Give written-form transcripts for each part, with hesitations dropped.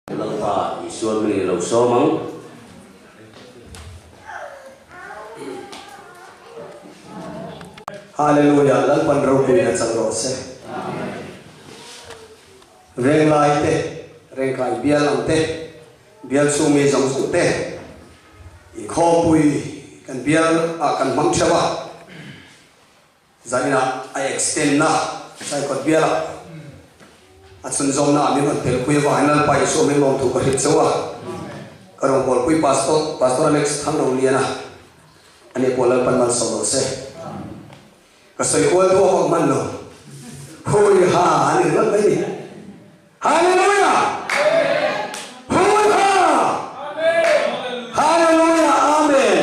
Lalpa Isua hming i lo sawm ang. Hallelujah Lalpan ropuina chang rawh se. Venglai te, Rengkai bial ang te, bial chhung mi zawng zawng te inkhawmpui kan bial ah kan hmang theuh a. Zaninah a extend na Saikawt bialah a chhunzawmna ah min rawn telpui avangin Lalpa Isua min lawmthu ka hrilh chauh a. Ka rawngbawlpui Pastor Pastor Alex Thangroliana a nih pawh Lalpan malsawm rawh se. Ka sawi kual duh avang hman lo. Hui ha a ni ringawt mai ni. Hallelujah! Hui ha! Hallelujah! Amen!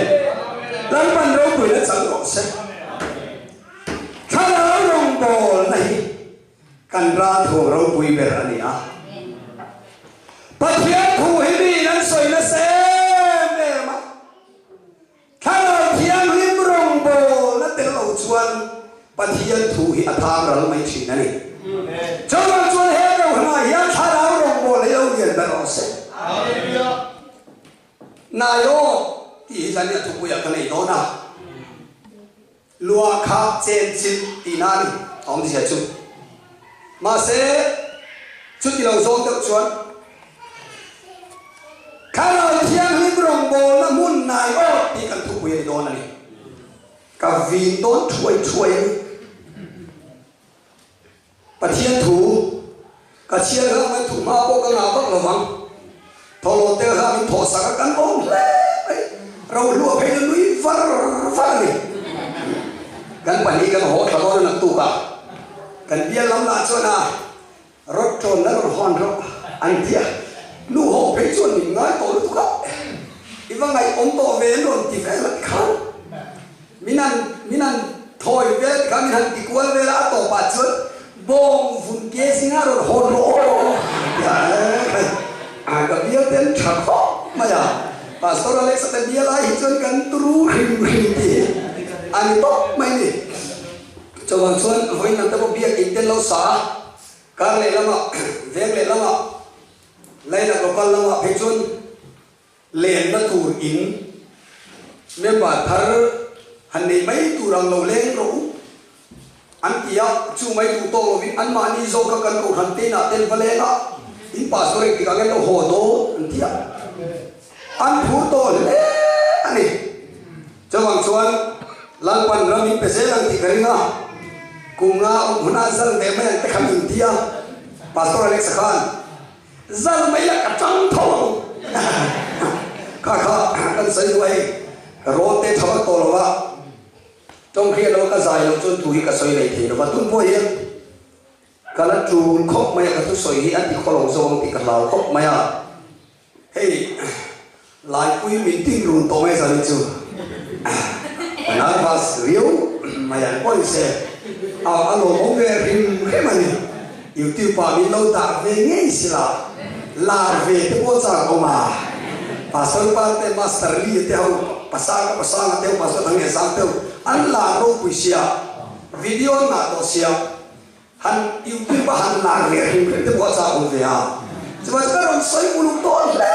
Lalpan ropuina chang rawh se. Thlarau rawngbawlna hi kan ralthuam ropui ber a ni a. Pathian thu hi miin an sawi nasa em em a. Thlarau Thianghlim rawngbawlna tel lo chuan Pathian thu hi a thang ral mai thin a ni. Chuvang chuan he kohhranah hian Thlarau rawngbawl hi lo lian ber rawh se. Nai aw tih hi zan i a thupuiah ka nei dawn a. Lua kha chen chilh tihna a ni a awmzia chu. Mahse, chuti lo zawng deuh chuan Thlarau Thianghlim rawngbawlna hmun nai awt tih kan thupui a ni dawn a ni. Ka vin dawn thuai thuai a ni. Pathian thu ka chhiar hlauh mai thu hma pawh ka ngah vak lo vang. Thawhlawh tel hla min thawh sak a kan awm hle mai. Rohlua phei chu nui var var a ni. Kan pahnih kan haw thla dawn a naktuk a, kan bial lam lah chuan a rawt tawn la rawn hawn rawh an ti a. Nu haw phei chuan min ngai tawh lutuk a, i va ngaihawm tawh ve an rawn ti vel a tikhan. Min han min han thawi vel kha min han ti kual vel a, a tawpah chuan bawng vun ke zinga rawn hawn rawh aw tia a ka bial te an tha khawp mai a, Pastor Alex-a te bial ai hi chuan kan turu hrim hrim tih hi a ni tawp mai ni. Chuvang chuan vawiin lam te pawh biakin te an lo sa a, kar lehlamah veng lehlamah Lailak local lamah phei chuan Lenna tur in member thar han nei mai tur ang lo leng rawh u an ti a, chu mai duh tawk lovin anmahni zawk kha kan kohhran te inah tel va leng a, in pastor engtik ah nge lo haw dawn an ti a, an phur tawh hle a ni. Chuvang chuan Lalpan ram in pe zel ang tih ka ring a, kum nga awm hunah zal ve mai ang te kha min ti a, Pastor Alex-a khan. Zan mai a ka tang tho ang. Kha kha kan sawi duh a hei, ka rawn te tha vak tawh lo va, tawng hriat lo ka zai loh chuan thu hi ka sawi lei thei lo va, tun pawh hian ka la tul khawp mai a, ka thusawi hi a ti khaw lo zawng tih ka hlau khawp mai a, hei Laipui min tin run tawh mai zan hi chu ka nervous riau mai ang pawh ni se a a lawmawm ve hrim hrim a ni. YouTube ah min lo dah ve ngei si la, lar ve te pawh chak awm a, Pastor Parte, Master Lee te ho, Pasanga Pasanga te ho, Pastor Thang leh Zang te ho an lar ropui sia, video an ngah tawh sia. Han YouTube a han lar leh hrim hrim te pawh a chak awm ve a, chuan ka rawn sawi uluk dawn hle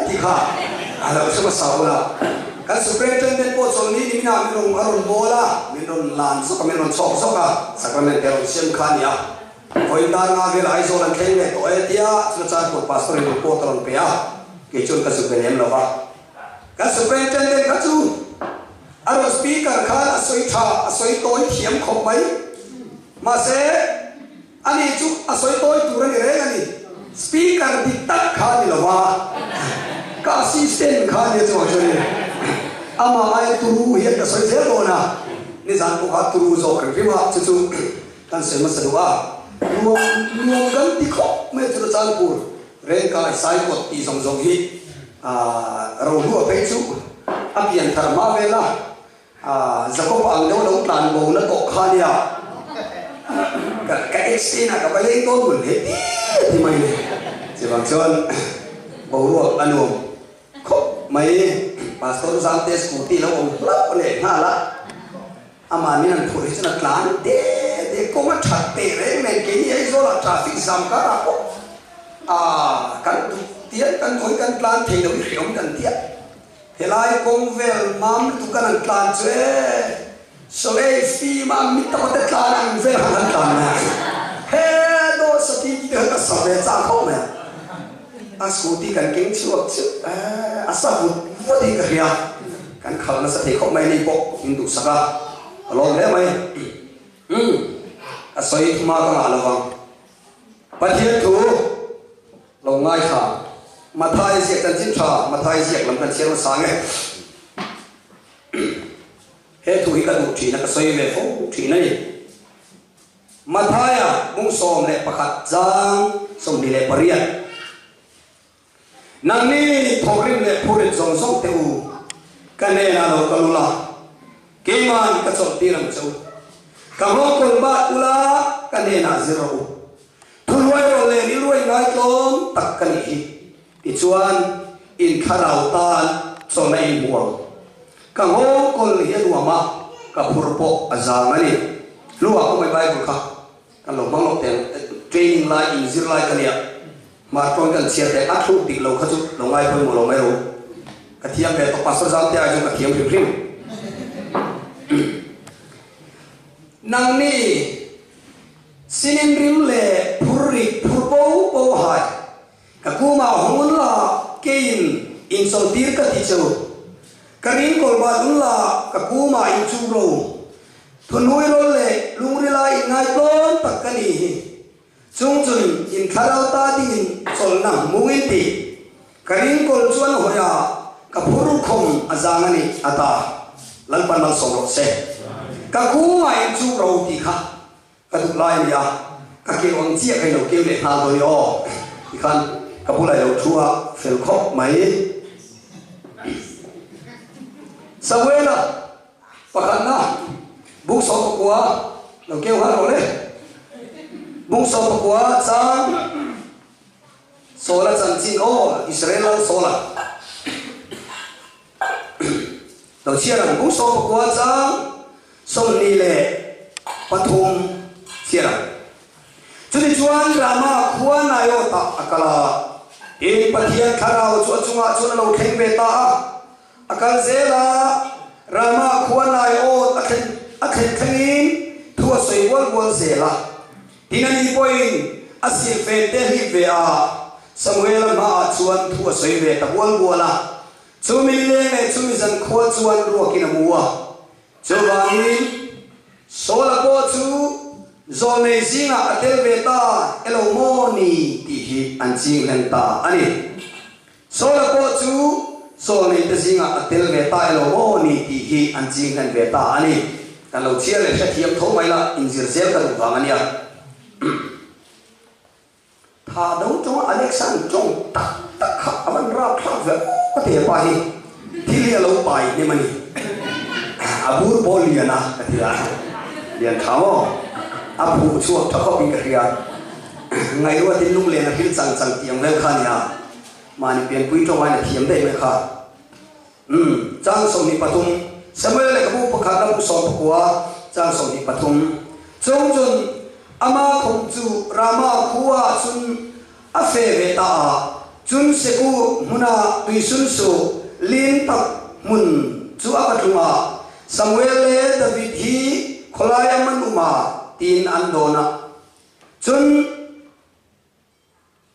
tih kha a lo hre hmasa ul a. Kan Superintendent pawh chawlhni ni minah min rawn a rawn bawl a, min rawn lan zawk a, min rawn chhawk zawk a, sacrament te a rawn siam kha a ni a. Vawiin dar nga velah Aizawl an thleng leh tawh e tia chuna Chanpur Pastor in report a rawn pe a, kei chuan ka zuk ve lem lo va. Kan Superintendent kha chu a rawn speaker khan a sawi tha, a sawi tawi thiam khawp mai. Mahse, ani chu a sawi tawi tur a ni reng a ni. Speaker dik tak kha a ni lo va, ka assistant kha a nia chuvang chuan ni. Amah aia turu hian ka sawi zel dawn a, nizan pawh kha turu zawk reng hrim a, chu chu kan sawi hmasa duh a. Nuam nuam kan ti khawp mai chu Chanpur Rengkai Saikawt tih zawng zawng hi Rohlua phei chu a pian thar hma vel a. Jacob ang deuh lo tlan bo na tawh kha nia ka ka ex te inah ka va leng dawn mun he ti a ti mai ni. Chuvang chuan boruak a nuam khawp mai. Pastor Zamte scooty lo awm hlauh leh nghal a, amah min han phurh hi chuan a tlan te te kawng a that teh reng nen keini Aizawlah traffic zam karah pawh kan duh. Tian kan hawi kan tlan thei lo i hreawm kan tia. Helai kawng vel mam lutuk kan han tlan chu e, Soleil fim a mi tak te tlan ang vel han han tlan mai a. He dawt sati ti te khan ka sa ve chak khawp mai a. A scooty kan keng chhuak chu e, a sa vut vut in ka hria. Kan khal nasa thei khawp mai ni pawh min duhsak a, ka lawm hle mai. Umm, ka sawi thuma ka ngah lovang. Pathian thu lo ngaithla. Mathai ziak chanchin tha, Mathai ziak lam kan chhiar hmasa nge. He thu hi ka duh thin a, ka sawi ve fo thin a ni. Mathaia bung 11 chang 28. Nangni thawkrim leh phurit zawng zawng te u, ka hnenah lo kal ula, keima'n ka chawlhtir ang che u. Ka nghawngkawl bat ula, ka hnenah zir rawh u. Thuluai rawh leh rilruai ngaitlawm tak ka nih hi. Tichuan, in thlarau tan chawlhna in hmu ang. Ka nghawngkawl hi a nuam a, ka phur pawh a zang a ni. Hnuah pawh mai Bible kha kan lo hmang lo teh ang, training lai, inzir lai ka nia. Hmartawn kan chhiar teh a thluk dik lo kha chu lo ngai pawimawh lo mai ro. Ka thiam ve tawh Pastor Zamte ai chuan ka thiam hrim hrim. Nangni sinin rim leh phur rik phur bo bo hai ka kumah hawng un la keiin inchawltir ka ti cheu. Ka ring kawlbat un la ka kumah inchuk ro. Thunui rawl leh lungrila inngaitlawn tak ka ni hi. Chung chun in thlarau ta dingin chawlhna hmungin ti ka ringkawl chuan hawi a, ka phur khawm a zang a ni a ta. Lalpan malsawm rawh se. Ka kungah in chu ro tih kha ka duh lai a ni a, ka keu ang chiah kha i lo keu leh nghal dawn i aw tikhan ka bulah i lo thu a fel khawp mai. Samuela Pakhatna, bung 19 lo keu nghal rawh le. Bung 19 chang Saula chanchin aw, Israel lal Saula. Lo chhiar ang, bung 19 chang 23 chhiar ang. Chutichuan Rama khua Naiotah a kal a, tin Pathian thlarau chu a chungah chuan a lo thleng ve ta a. A kal zel a, Rama khua Naiawt a thlen a thlen thlengin thu a sawi bual bual zel a. Tin ani pawhin a silfen te hlip ve a, Samuela hmaah chuan thu a sawi ve ta bual bual a. Chumi leng leh chumi zan khua chuan ruakin a mu a. Chuvangin Saula pawh chu zawlnei zingah a tel ve ta elo maw ni tih hi an ching hlen ta a ni. Saula pawh chu zawlneite zingah a tel ve ta elo maw ni tih hi an ching hlen ve ta a ni. Kan lo chhiar leh hrethiam tho mai la, inzir zel ka duh vang a nia. Tha do tawnga Alexan tawng tak tak kha a van rap thlak ve aw ka ti hepa hi. Thil hi a lo pai hnem a ni. A bur pawh lian a ka ti a, lian tha maw? A phuh chhuak tha khawpin ka hria. Ngaihruatin lunglen a hril chang chang tih ang vel kha a nia. Mahni pianpui tawngain a thiam daih mai kha. Umm, chang 23, Samuel lehkhabu pakhat a bu 19, chang 23. Chung chun ama khum chu Rama khua chun a fe ve ta a, chun Seku hmuna tuisun su lin tak hmun chu a va tlung a, Samuel le David hi khawlai a man um a, tiin an dawn a. Chun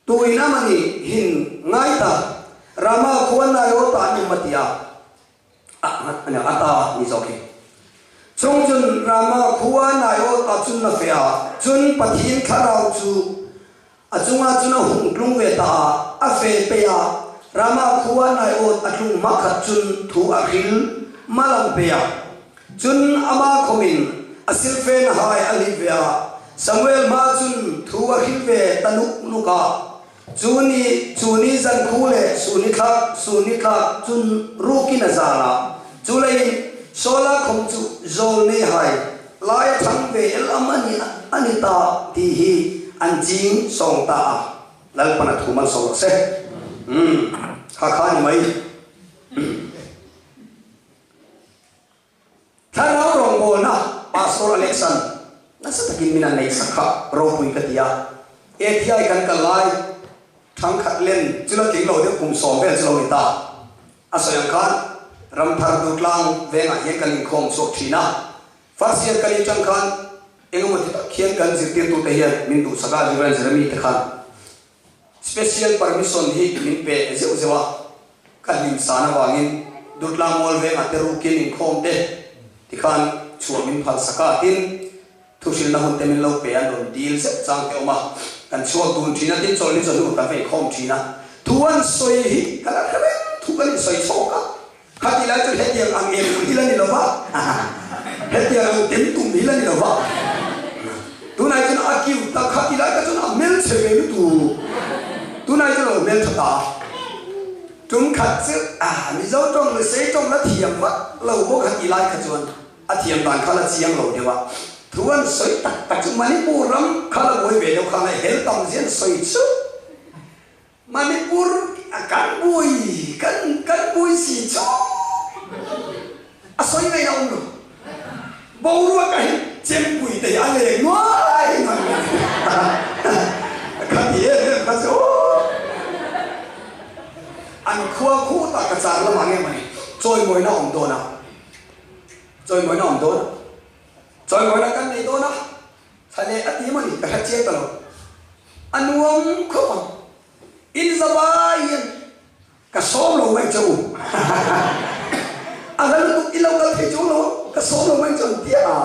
Tuin a mani hin ngai ta, Rama khuan nai aw ta an um a ti a, a ta ni zawk hi. Chung chun Rama khua nai aw ta chun a fe a, chun Pathian thlarau chu a chungah chun a hung tlung ve ta a, a fe pei a, Rama khua nai awt a tlung hma khat chun thu a hril malam pei a. Cun amah khom in a silfen hai a hlih ve ah Samuel hma cun thu a hril ve ta nuknuk a. Cu ni, cu ni zankhu le sunithlak, sunitlak cun rukin a zaal ah, cu lei in Saul a khom cu zawl nei hai lai a thang ve el am an i an i ta ti hi an cing sawng ta a. Lalpan a thu malsawm rawh seh. Umm, kha kha ni mai. Thlarau rawngbawlna Pastor Alexan nasa takin min a neihsak kha ropui ka ti a, ATI kan kal lai Thangkhat len chu la tling lo deuh kum sawm vel chu lo ni ta. A sawi ang khan Ramthar Durtlang vengah hian kan inkhawm chhuak thin a. First year kan inṭang khan engemaw ti tak hian kan zirtirtute hian min duhsak a, Reverend Jeremy te khan special permission hi min pe zeuh zeuh a, ka hlim san avangin Durtlang Mual vengah te rukin inkhawm te tikhan chhuah min phalsak a, tin Thuhrilna hun te min lo pe an rawn dil zeuh chang te awm a, kan chhuak dun thin a, tin chawlhni chawhnu kan va inkhawm thin a, thu an sawi hi ka la hre reng, thu kan insawi chhawk a, khati lai chuan hetiang ang em hi la ni lo va, hetiang ang tem tum hi la ni lo va, tunah chuan a cute ta, khati lai kha chuan a hmelchhe ve lutuk, tunah chuan a lo hmeltha ta. Tum khat chu a Mizo tawng leh sei tawng la thiam vak lo bawk a ti lai kha chuan A thiam dan kha la chiang lo deuh a, thu an sawi tak tak chu Manipur ram kha la buai ve deuh khan a hel tam zia an sawi chu Manipur a kan buai kan kan buai si chu a sawi ngaihna awm lo. Boruak a hi chempui te hi a leng nuai nuai mai kha ti em em kha chu an khua khutah ka char lamah nge mawni chawimawina awm dawn a. Chawimawina awm dawn a, chawimawina kan nei dawn a, thla leh a ti maw ni ka hre chiang ta lo. A nuam khawp ang. In zavai hian ka sawm lo mai che u. A hla lutuk i lo kal thei chu lo, ka sawm lo mai chu an ti a.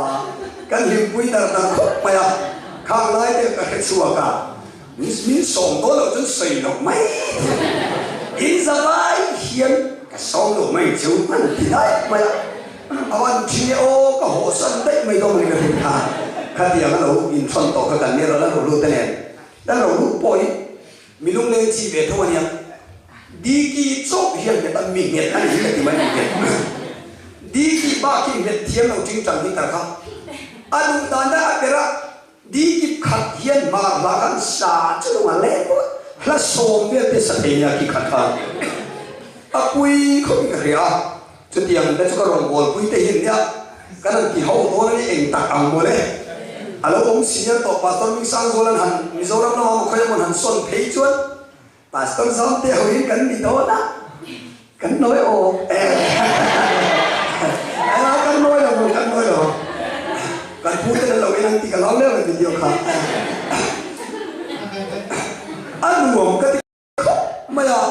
Kan hlimpui dar dar khawp mai a, khang lai te ka hre chhuak a, min sawm dawn loh chuan sawi loh mai thei. In zavai hian Ka sawm lo mai chu an ti daih mai a, a van thi e aw ka haw san daih mai dawn a ni ka hrim kha, khatiang a lo inthawn tawh kha kan nia la lo lut a nen, la lo lut pawh hi mi lungleng chi ve tho a nia, Diki chauh hian nghet a mi nghet a ni hi ka ti mai mi nghet, Diki bak hi nghet thiam lo ting tang hi tar kha, a duh dan daih a ber a, Diki khat hian hmar hla khan sa chu lo a leng bawk a, hla sawm vel te sa thei nia khi khat khan a pui khawp in ka hria a, chutiang te chu ka rawn bawl pui te hi an nia, kan han ti ho dawn a ni eng tak ang mawle, a lo awm senior tawh Pastor Mingsangzual an han Mizoram lama maw khawi emaw han sawn phei chuan Pastor Zamte ho in kan ni dawn a, kan nawi aw e a kan nawi lo maw kan nawi lo kan pu ten an lo en ang tih ka hlau leh reng video kha a nuam ka ti khawp mai a,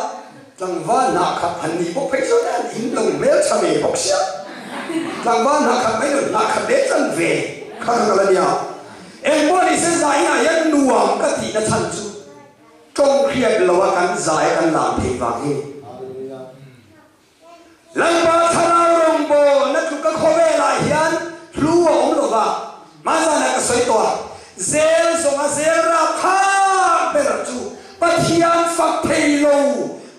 tlangval hnah khat han nih bawk phei chuan an in lo hmel tha ve bawk sia, tlangval hnah khat mai lo hnah khat leh chan ve kha ka la nia, engpawh ni se zainah hian nuam ka tihna chhan chu. Tawng hriat lo a kan zai a kan lam thei vang hi. Lalpa thlarau rawngbawlna tluka khawvelah hian hlu a awm lo va, hmanzanah ka sawi tawh a, zel zawnga zel rapthlak ber chu Pathian fak thei lo,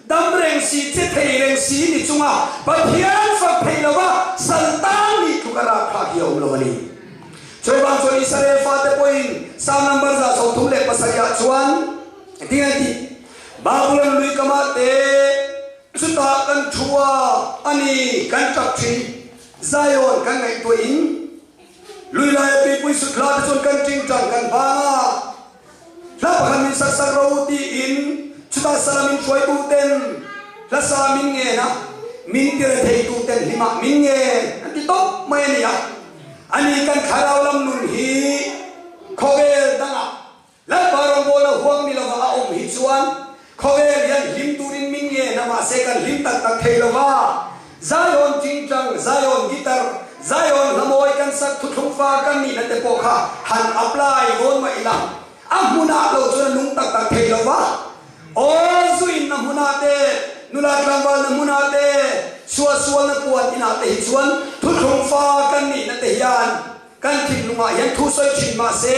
dam reng si, che thei reng si ni chunga Pathian fak thei lova sal tan nih tluka rapthlak hi a awm lo a ni. Chuvang chuan Israel fate pawhin Psalm number 37 ah chuan engtin an tih? Babulon lui kamah te chutah kan thu a, a ni, kan tap thin, Zion kan ngaihtuah in lui laia tuipui sut hla te chuan kan tingtang kan vang a, hla pakhat min sak sak ro tiin chutah sala min hruaitu ten hla sa min ngen a, min tiretheitu ten hlimah min ngen an ti tawp mai a ni a. Ani kan thlarau lam nun hi khawvel dangah Lalpa rawngbawlna huang ni lova a awm hi chuan khawvel hian hlim turin min ngen a, mahse kan hlim tak tak thei lova. Zion tingtang, Zion guitar, Zion hlamawi kan sak thuthlung fa kan nihna te pawh kha han apply dawn mah ila a hmunah lo chuan a nung tak tak thei lova. Aw, zu inna hmunah te, nula tlangvalna hmunah te, suahsualna puan inah te hi chuan thuthlung fa kan nihna te hian kan thinlungah hian thu sawi thin mah se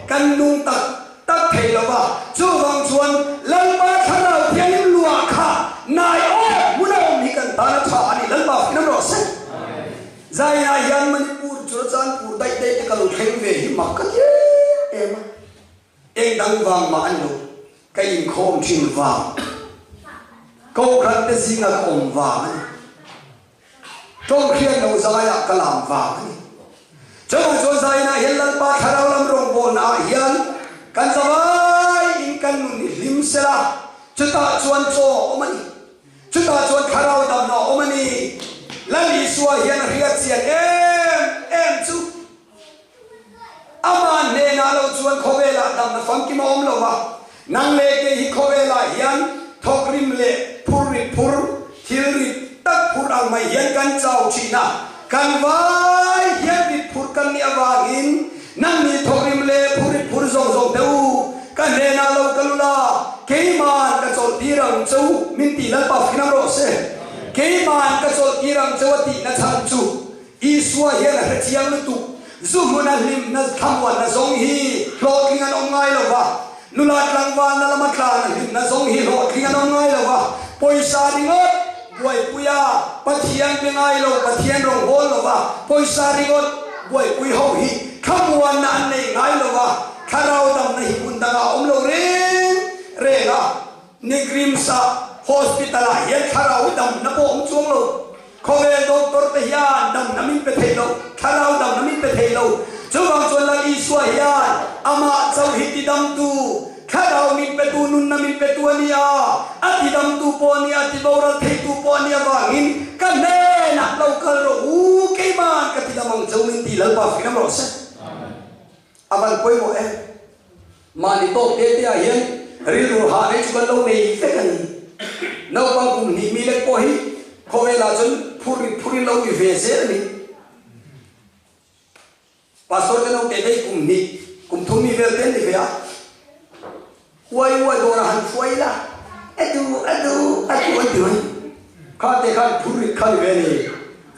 kan nung tak tak thei lo va. Chuvang chuan Lalpa Thlarau Thianghlim luah kha nai awk hmun a awm hi kan tan a tha a ni. Lalpa finam rawh se. Zainah hian Manipur, Churachandpur daih daih te ka lo thleng ve hi mak ka ti em em a. Eng dang vang mah an lo, ka inkhawm thin vang, Kohhran te zinga ka awm vang a ni. Tawng hriat lo zaiah ka lam vang a ni. Chuvang chuan zainah hian Lalpa thlarau lam rawngbawlna ah hian kan zavai in kan nun i hlim sela. Chutah chuan chaw a awm a ni. Chutah chuan thlarau damna a awm a ni. Lal Isua hian a hriat chian em em chu Amah hnenah lo chuan khawvelah damna famkim a awm lo va, nang leh kei hi khawvelah hian thawkrim leh phur rit phur, thil rit tak phur ang mai hian kan chau thin a, kan vai hian rit phur kan nih avangin nangni thawkrim leh phur rit phur zawng zawng teh u, ka hnenah lo kal ula, keiman ka chawlhtir ang che u, min tih Lalpa finam rawh se. Keiman ka chawlhtir ang che u a tihna chhan chu Isua hian a hre chiang lutuk, zu hmuna hlimna thlamuanna zawng hi hlawhtling an awm ngai lo va, nula tlangvalna lama tlan a hlimna zawng hi hlawhtling an awm ngai lo va, pawisa ringawt buaipui a, Pathian be ngai lo, Pathian rawngbâwl lo va, pawisa ringawt buaipui ho hi thlamuanna an nei ngai lo va, thlarau damna hi hmun dangah a awm lo reng reng a. Nigrimsa Hospital-ah hian thlarau damna pawh awm chuang lo. Khawvel doctor te hian damna min pe thei lo, thlarau damna min pe thei lo. Chuvang chuan Lal Isua hian amah chauh hi tidamtu, thlarau min petu, nunna min petu a ni a, a tidamtu pawh a ni a, tiboral theitu pawh a ni avangin ka hnenah lo kal rawh u, keiman ka tidam ang cheu min ti Lalpa fing am rawh se. A van pawimawh em? Mahni tawk te te ah hian rilru hah nei chu kan lo nei vek a ni. Naupang kum hnih mi lek pawh hi khawvelah chuan phur ri phur in lo ni ve zel a ni. Pastor te naute te hi kum hnih, kum thum mi vel te an ni ve a. Uai uai dawrah han hruai ila, a duh, a duh, a duh an ti mai. Kha te khan phur rit kha ni ve a ni.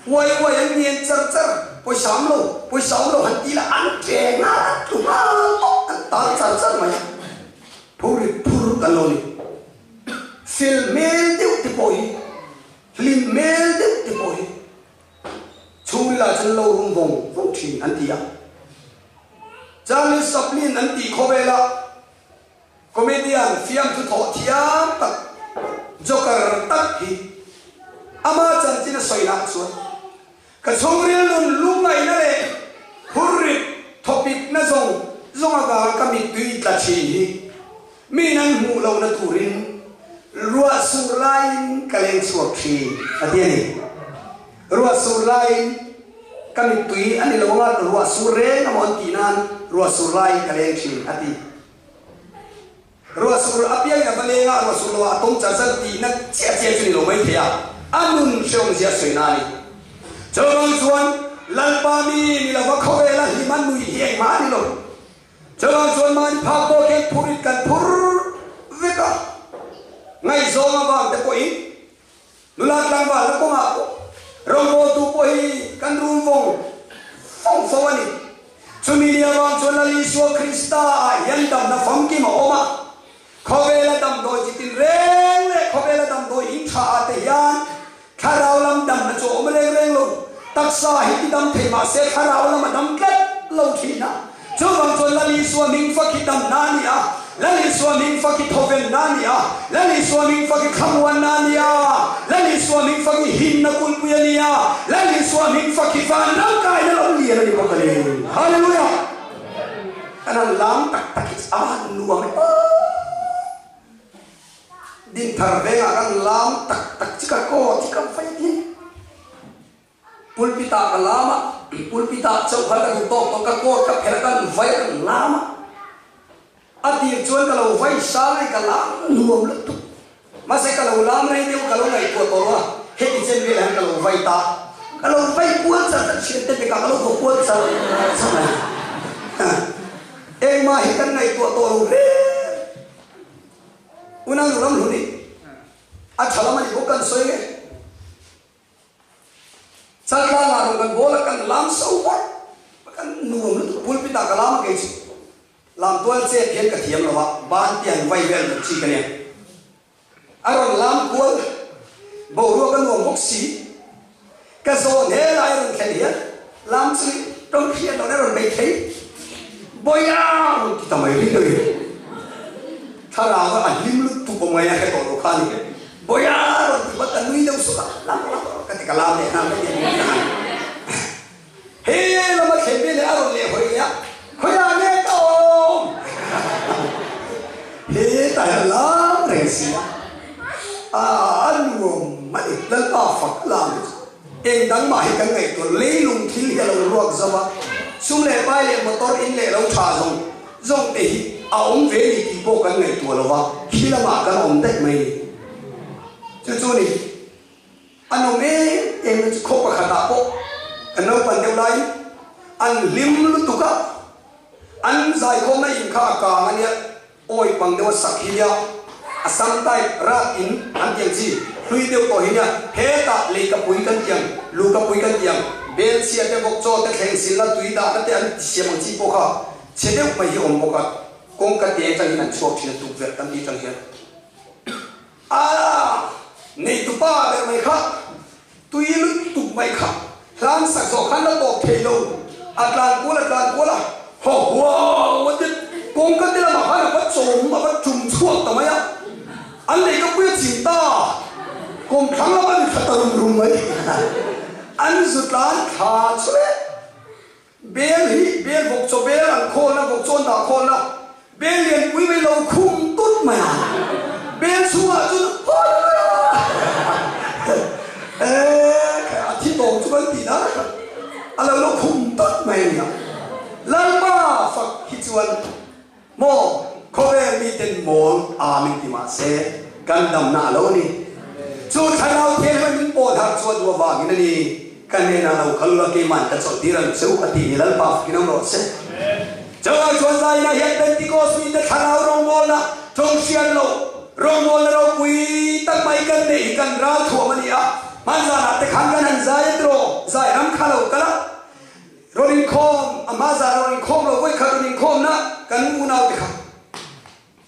Uai uai an ngen char char, pawisa awm lo, pawisa awm lo han ti ila an ṭe nghal, an tlu nghal tawh, an tal char char mai. Phur rit phur kan lo ni. Fel hmel deuh te pawh hi, hlim hmel deuh te pawh hi chhungril ah chuan lo rum vawng vawng ṭhin an ti a. Charlie Chaplin an tih khawvela Comedian fiamthu thawh thiam tak Joker tak hi ama chanchin a sawi lah chuan ka chhungril nun lungngaihna leh phurrit thawpikna zawng zawng avanga ka mittui tla thin hi mi nan hmuh lohna turin ruah sur laiin ka leng chhuak thin a ti a ni. Ruah sur laiin ka mittui a ni lo anga ruah sur reng amaw an tih nan ruah sur laiin ka leng thin a ti. Ruah sur apiangin a va leng a, ruah sur loah a tawng char char tihna chiah chiah chu ni lo mai thei a, a nun hrehawm zia sawi na a ni. Chuvang chuan Lalpa mi ni lova khawvela hlim a nuih hi engmah a ni lo. Chuvang chuan mahni phak pawh khian phurit kan phur vek a, ngaihzawng avang te pawhin Nula tlangval na kawngah pawh rawngbawltu pawh hi kan rum vawng vawng fo a ni. Chumi ni avang chuan Lal Isua Krista ah hian damna famkim a awm a. Khawvela damdawi chi tin reng leh khawvela damdawi in tha ah te hian thlarau lam damna chu a awm reng reng lo. Taksa hi ti dam thei mah se thlarau lam a dam tlat lo thin a. Chuvang chuan Lal Isua hming fak hi damna a ni a, Lal Isua hming fak hi thawvenna a ni a, Lal Isua hming fak hi thlamuanna a ni a, Lal Isua hming fak hi himna kulhpui a ni a, Lal Isua hming fak hi vanram kaina lo lian a ni bawk a ni. Hallelujah! Kan han lam tak tak hi a han nuam e aw! Dinthar vengah kan lam tak tak chi ka kaw chi ka vai a ti. Pulpit ah ka lam a, pulpit ah chauh khan ka duh tawk tawh, ka coat ka phelh a kan vai a kan lam a, a tir chuan ka lo vai sang a ka lam nuam lutuk, mahse ka lo lam rei deuh ka lo ngaihtuah tawh lo a, heti chen velah hian ka lo vai ta, ka lo vai kual char char thian te bekah ka lo vaw kual char char mai, engmah hi kan ngaihtuah tawh lo reng, unau ram hlun i a tha lam a ni bawk kan sawi nge. Chaltlangah rawn kan bawl a, kan lam so vak a, kan nuam lutuk pulpit ah ka lam a kei chu lam tual chet hian ka thiam lo a, ban te han vai vel duh chi ka nia. A rawn lam kual boruak a nuam bawk si, ka zawn he lai a rawn thlen hian lam chu tawng hriat loh na rawn bei thei Bawiha rawn ti ta mai ri deuh in thlarau a hlim lutuk awm ngai a hre tawh lo kha a ni. Bawiha rawn ti vat a nui deuh suk a, lam lam ka ti ka lam leh nghal mai nia ka han he lama thlen ve leh a rawn leh hawi leh a, khawiah nge ka awm? He ta hian lam reng si a. nuam a ni. Lalpa fak lam hi chu eng dang mah hi kan ngaihtuah leilung thil hi a lo ruak zo a, sum leh pai leh motor in leh lo tha zawng zawng te hi a awm ve ni tih pawh kan ngaihtuah lo va, khi lamah kan awm daih mai ni. Chu chu ni. A nawm em em na chu khaw pakhatah pawh kan naupan deuh laiin an hlim lutuk a, an zaikhawmna in kha a kang a nia, awi pang deuh a sak hi nia, a sam type rat in an tiang chi hlui deuh tawh hi nia, hetah leikapui kan tiang, lukapui kan tiang, bel chhia te vawk chaw te thleng silna tui dahna te an tisiam ang chi pawh kha chhe deuh mai hi a awm bawk a, kawngka te atangin an chhuak thin a tukverh kan tih atang hian. A neitupa ber mai kha tui lutuk mai kha hlan sak zawh khan la tawp thei lo, a tlan kual a tlan kual a, haw huau a ti kawngka te lamah khan a va chawm a va tum chhuak ta mai a, an lei ka pui a chim ta, kawmthlang lam a ni thla ta rum rum mai, an zu tlan thla chu le. Bel hi bel vawk chaw bel an khawlna vawk chaw an dah khawlna bel lianpui mai lo khum tut mai a, bel chhungah chuan Hallelujah eh a thi tawng chu kan tih dan kha a lo lo khum tut mai a nia. Lalpa fak hi chuan maw khawvel miten mawl amen ti mahse kan damna a lo ni. Chu thlarau thianghlim min pawl harh chuan duh avangin a ni. Ka hnenah lo kal ula keimahin ka chawlh tir ang che u a tih ni Lalpa fakin awm rawh se. Chuvang chuan zainah hian Pentecost mite thlarau rawngbawlna tawng hriat loh rawngbawlna ropui tak mai kan neih hi kan ral thuam a ni a, hman zanah te khan kan han zai a tiraw zai ram kha lo kal a, rawn inkhawm a hma zan rawn inkhawm lo vawikhat rawn inkhawmna kan unau te kha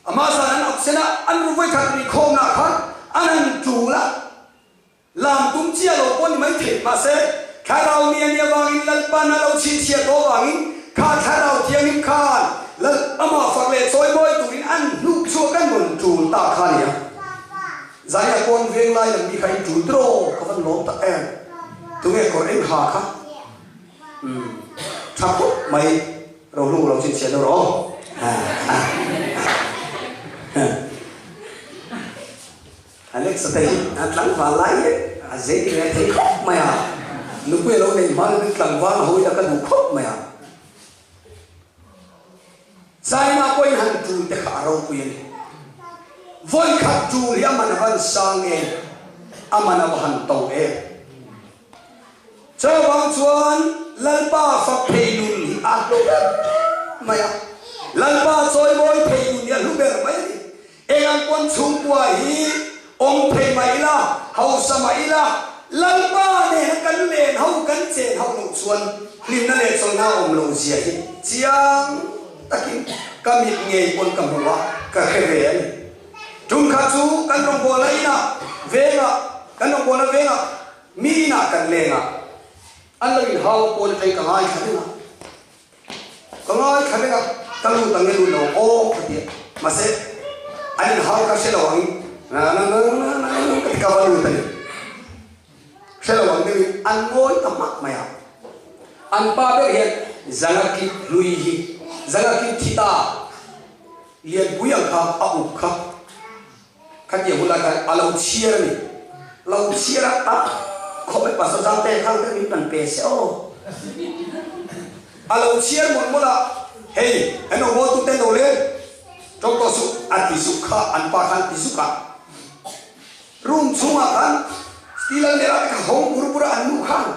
a hma zan an absent a, an vawikhat rawn inkhawmna khan an han tul a. Lam tum chiah lo pawh ni mai thei, mahse, Thlarau mi a nih avangin Lalpan a lo chhinchhiah tawh avangin kha Thlarau Thianghlim khan Lal amah fak leh chawi mawi turin an hnuk chhuah kan rawn tul ta kha a nia. Zaia pawn veng lai lam mi kha in tul tiraw ka van lawm tak em? Tunge kawr eng ha kha? Umm, tha khawp mai, rohlu lo chhinchhiah deuh rawh aw. Alex a te hi a tlangval lai hi a zei ve thei khawp mai a, nupui a lo neih hma lovin tlangval ho ila ka duh khawp mai a. China pawhin han tul te kha a ropui a ni. Vawikhat tul hi a man a van sang em, a man a va han to em. Chuvang chuan Lalpa fak thei nun hi a hlu ber mai a, Lalpa chawimawi thei nun hi a hlu ber mai a ni. Eng ang pawn chhungkua hi awm thei mah ila, hausa mah ila, Lalpa nena kan len ho, kan chen ho loh chuan hlimna leh chawlhna a awm lo zia hi chiang takin ka mit ngei pawn ka hmu a, ka hre ve a ni. Tum kha chu kan rawngbawlna inah vengah, kan rawngbawlna vengah mi inah kan leng a, an lo inhau pawn atangin ka ngaithla reng a. Ka ngaithla vek a, ka lut ang e lut lo aw ka ti a, mahse an inhau kha hre lo ang na na na na na na ka ti ka va lut a ni. Hre lo ang deuhin an ngawi ta hmak mai a, an pa ber hian zanga kip hlui hi zanga kip thi ta lianpui ang kha a up kha Khatiang hun lai khan a lo chhiar a ni. Lo chhiar a tak khawp mai Pastor Zangte khan ka min kan pe se aw. A lo chhiar mawlh mawlh a, hei an awm aw tuten lo leng tawng tawh suh a ti zuk kha an pa khan ti zuk a. Room chhungah khan steel almirah te kha hawng bur bur a an nu khan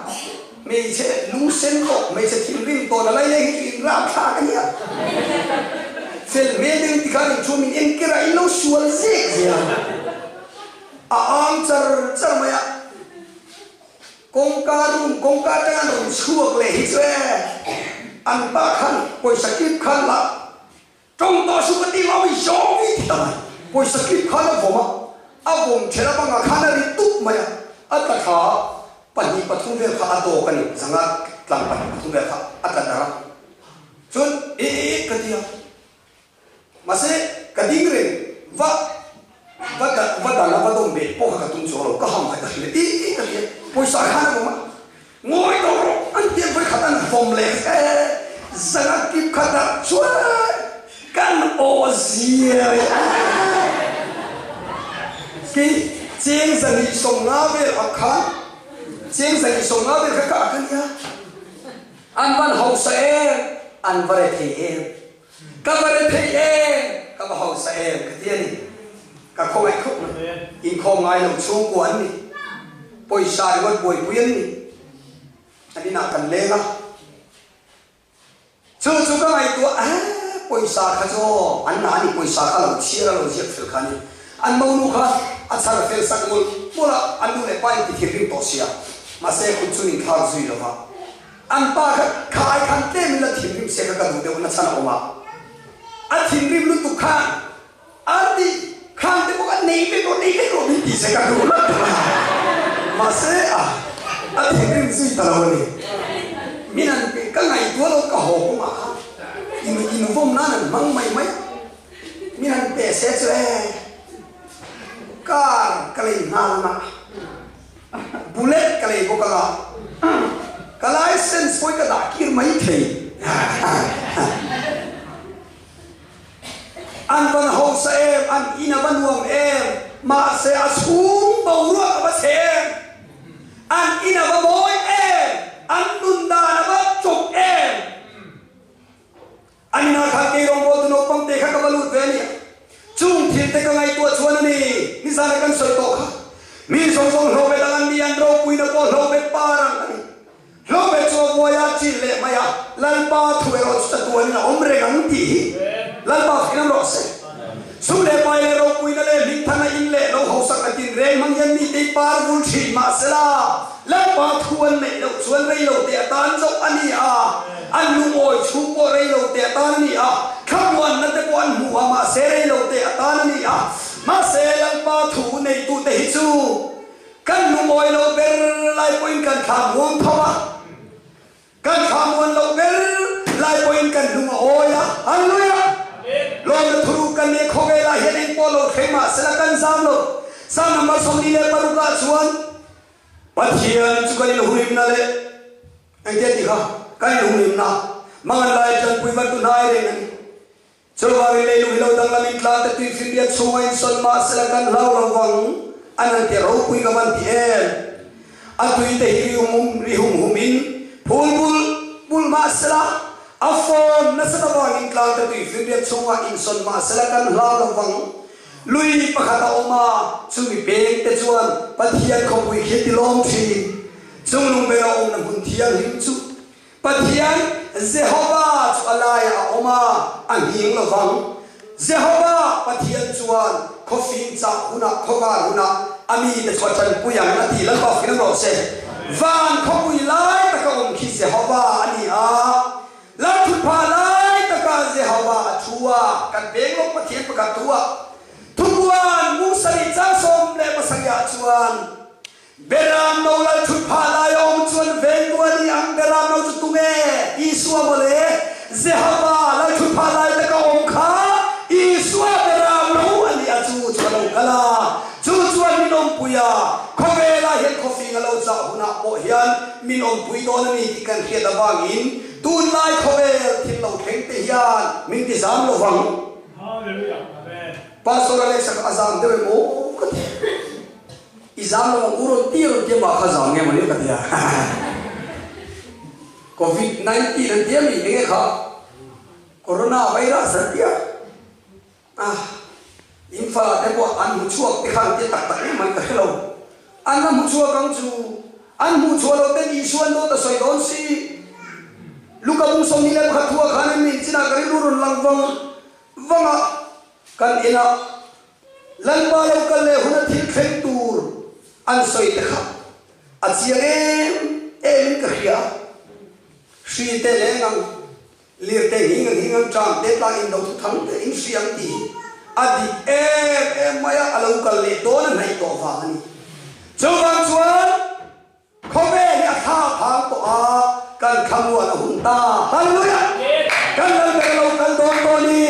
hmeichhe lungsen tawh hmeichhe thinrim tawh na lai leng hi chu in ram thlak a nia. Fel hmel deuhin tikhan in chhum in enker a in lo sual zek zel a. A ang char char mai a. Kawngka room kawngka atanga an rawn chhuak leh hi chu e an pa khan pawisa clip khan la Tawng tawh suh ka ti lo i zawng i ti ta mai. Pawisa clip khan a vawm a, a vawm ṭhelh avanga khan a ri tup mai a, a tla thla pahnih pathum vel kha a dawk a ni, zanga tlang pahnih pathum vel kha a tla darh a. Chuan e e e ka ti a, mahse ka ding reng va va va dan a va dawm beh pawh kha ka tum chuang lo, ka ham kha ka hrilh e e ka ti a, pawisa khan a vawm a. Ngawi tawh rawh, an tiang vawi khat an vawm leh e, zanga kip khat ah chuan kan aw zia e. Kei Cheng 250 vel ak khan cheng 250 vel kha ka ak a nia. An van hausa em, an va re thei em. Ka va re thei em, ka va hausa em ka ti a ni. Ka khawngaih khawp mai. Inkhawm ngai lo chhungkua an ni. Pawisa ringawt buaipui an ni. An inah kan leng a. Chu chu ka ngaihtuah a, pawisa kha chu aw, an na a ni, pawisa kha lo chhiar a lo ziak fel kha a ni. An monu kha a chhar fel sak mawlh mawlh a, an nu leh pa in ti thirhlim tawh sia, mahse kut chu min thlak zui lo va. An pa kha kha ai khan tlem in la thinrim se kha ka duh deuh nachhan a awm a, a thinrim lutuk khan a ti khan te pawh kha nei vek rawh, nei vek rawh min ti se ka duh hlauh tawh a, mahse a a thinrim zui ta lo a ni. Min an pe ka ngaihtuah lo ka haw kawngah khan in invawm nan an hmang mai mai a, min han pe se chu e car ka lei nghal ang a, bullet ka lei bawk ang a, ka license pawh hi ka dah kir mai thei. An van hausa em, an in a va nuam em, mahse a chhung boruak a va chhe em, an in a va mawi em, an nun dan a va chawp em. An inah khan kei rawngbawltu naupang te kha ka va lut ve a nia. Chung thil te ka ngaihtuah chuan a ni, nizana kan sawi tawh kha. Mi zawng zawng hlawhbet ang an ni, an ropuina pawh hlawhbet par ang a ni. Hlawhbet chu a vuai a, chin leh mai a, Lalpa thu erawh chu chatuanin a awm reng ang tih hi Lalpa fing rawh se. Sum leh pai leh ropuina leh hmingthana in leh lo hausak a tin reng hmang hian mite i par vul thin mahsela Lalpa thu an neih loh chuan rei lo te atan chauh a ni a, an lungawi chhung pawh rei lo te atan a ni a, thlamuanna te pawh an hmu a mahse rei lo te atan a ni a, mahse Lalpa thu neitute hi chu Kan lungawi lo ber lai pawhin kan thla muang tho a, kan thla muan lo ber lai pawhin kan lung a awi a. Hallelujah! Lawmna thuruk kan nei khawvelah hian eng pawh lo thleng mah sela kan zam lo. Psalm number 46 ah chuan, Pathian chu kan inhuhimna leh engtia ti kha kan inhuhimna mangan lai tanpui vantu hnai reng a ni. Chuvangin leilung hi lo danglamin tlang te tui finriat chhunga insawn mah sela kan hlau lo vang, an han ti ropui ka van ti em? A tui te hi ri hum ri hum humin phul bul bul mah sela, a fawn nasa ta vangin tlang te tui finriat chhunga insawn mah sela kan hlau lo vang. Lui pakhat a awm a, chumi peng te chuan Pathian khawpui khi a ti lawm thin. Chung lungbela awmna hmun thianghlim chu Pathian Jehova chu a laiah a awm a, a nghing lo vang. Jehova Pathian chuan khawfing chah hunah, khawvar hunah a mite chu a tanpui ang a ti. Lalpa fing rawh se. Van khawpui lai taka awm khi Jehova a ni a, Lalthutpha lai taka Jehova a thu a, kan peng lo Pathian pakhat thu a. Thupuan Musarih chang 17 ah chuan, Beram no lal thut phah lai a awm chuan vengtu a ni ang beram no chu tunge? Isua mawle, Jehova lal thut phah lai taka awm kha Isua beram no a ni a, chu chu a lo kal a, chu chuan min awmpui a, khawvelah hian khawfing a lo chah hunah pawh hian min awmpui dawn a ni tih kan hriat avangin tunlai khawvel thil lo thleng te hian min ti zam lo vang. Pastor Alex a kha a zam deuh em aw ka ti. I zam lo ang u rawn ti rawn tia mah kha zam nge mawni ka tia Covid 19 an tia mi enge kha Corona virus an tia a Imphal ah te pawh an hmu chhuak te kha an tia tak tak em mai ka hre lo an la hmu chhuak ang chu an hmuh chhuah loh ten Isua an dawt a sawi dawn si Luka bung 21 thu ah khan in min chinah ka rilru rawn lang vang vang a kan inah Lalpa lo kal leh huna thil thleng tur an sawi te kha a chiang em em in ka hria. Hri te leng ang, lir te nghing ang nghing ang, ṭam te tlang in do thu thang te in hria ang tih hi a dik em em mai a, a lo kal leh dawn a hnaih tawh vang a ni. Chuvang chuan Khawvel hi a thla phang tawh a, kan thlamuan a hun ta. Hallelujah! Kan lal ber a lo kal dawn tawh a ni.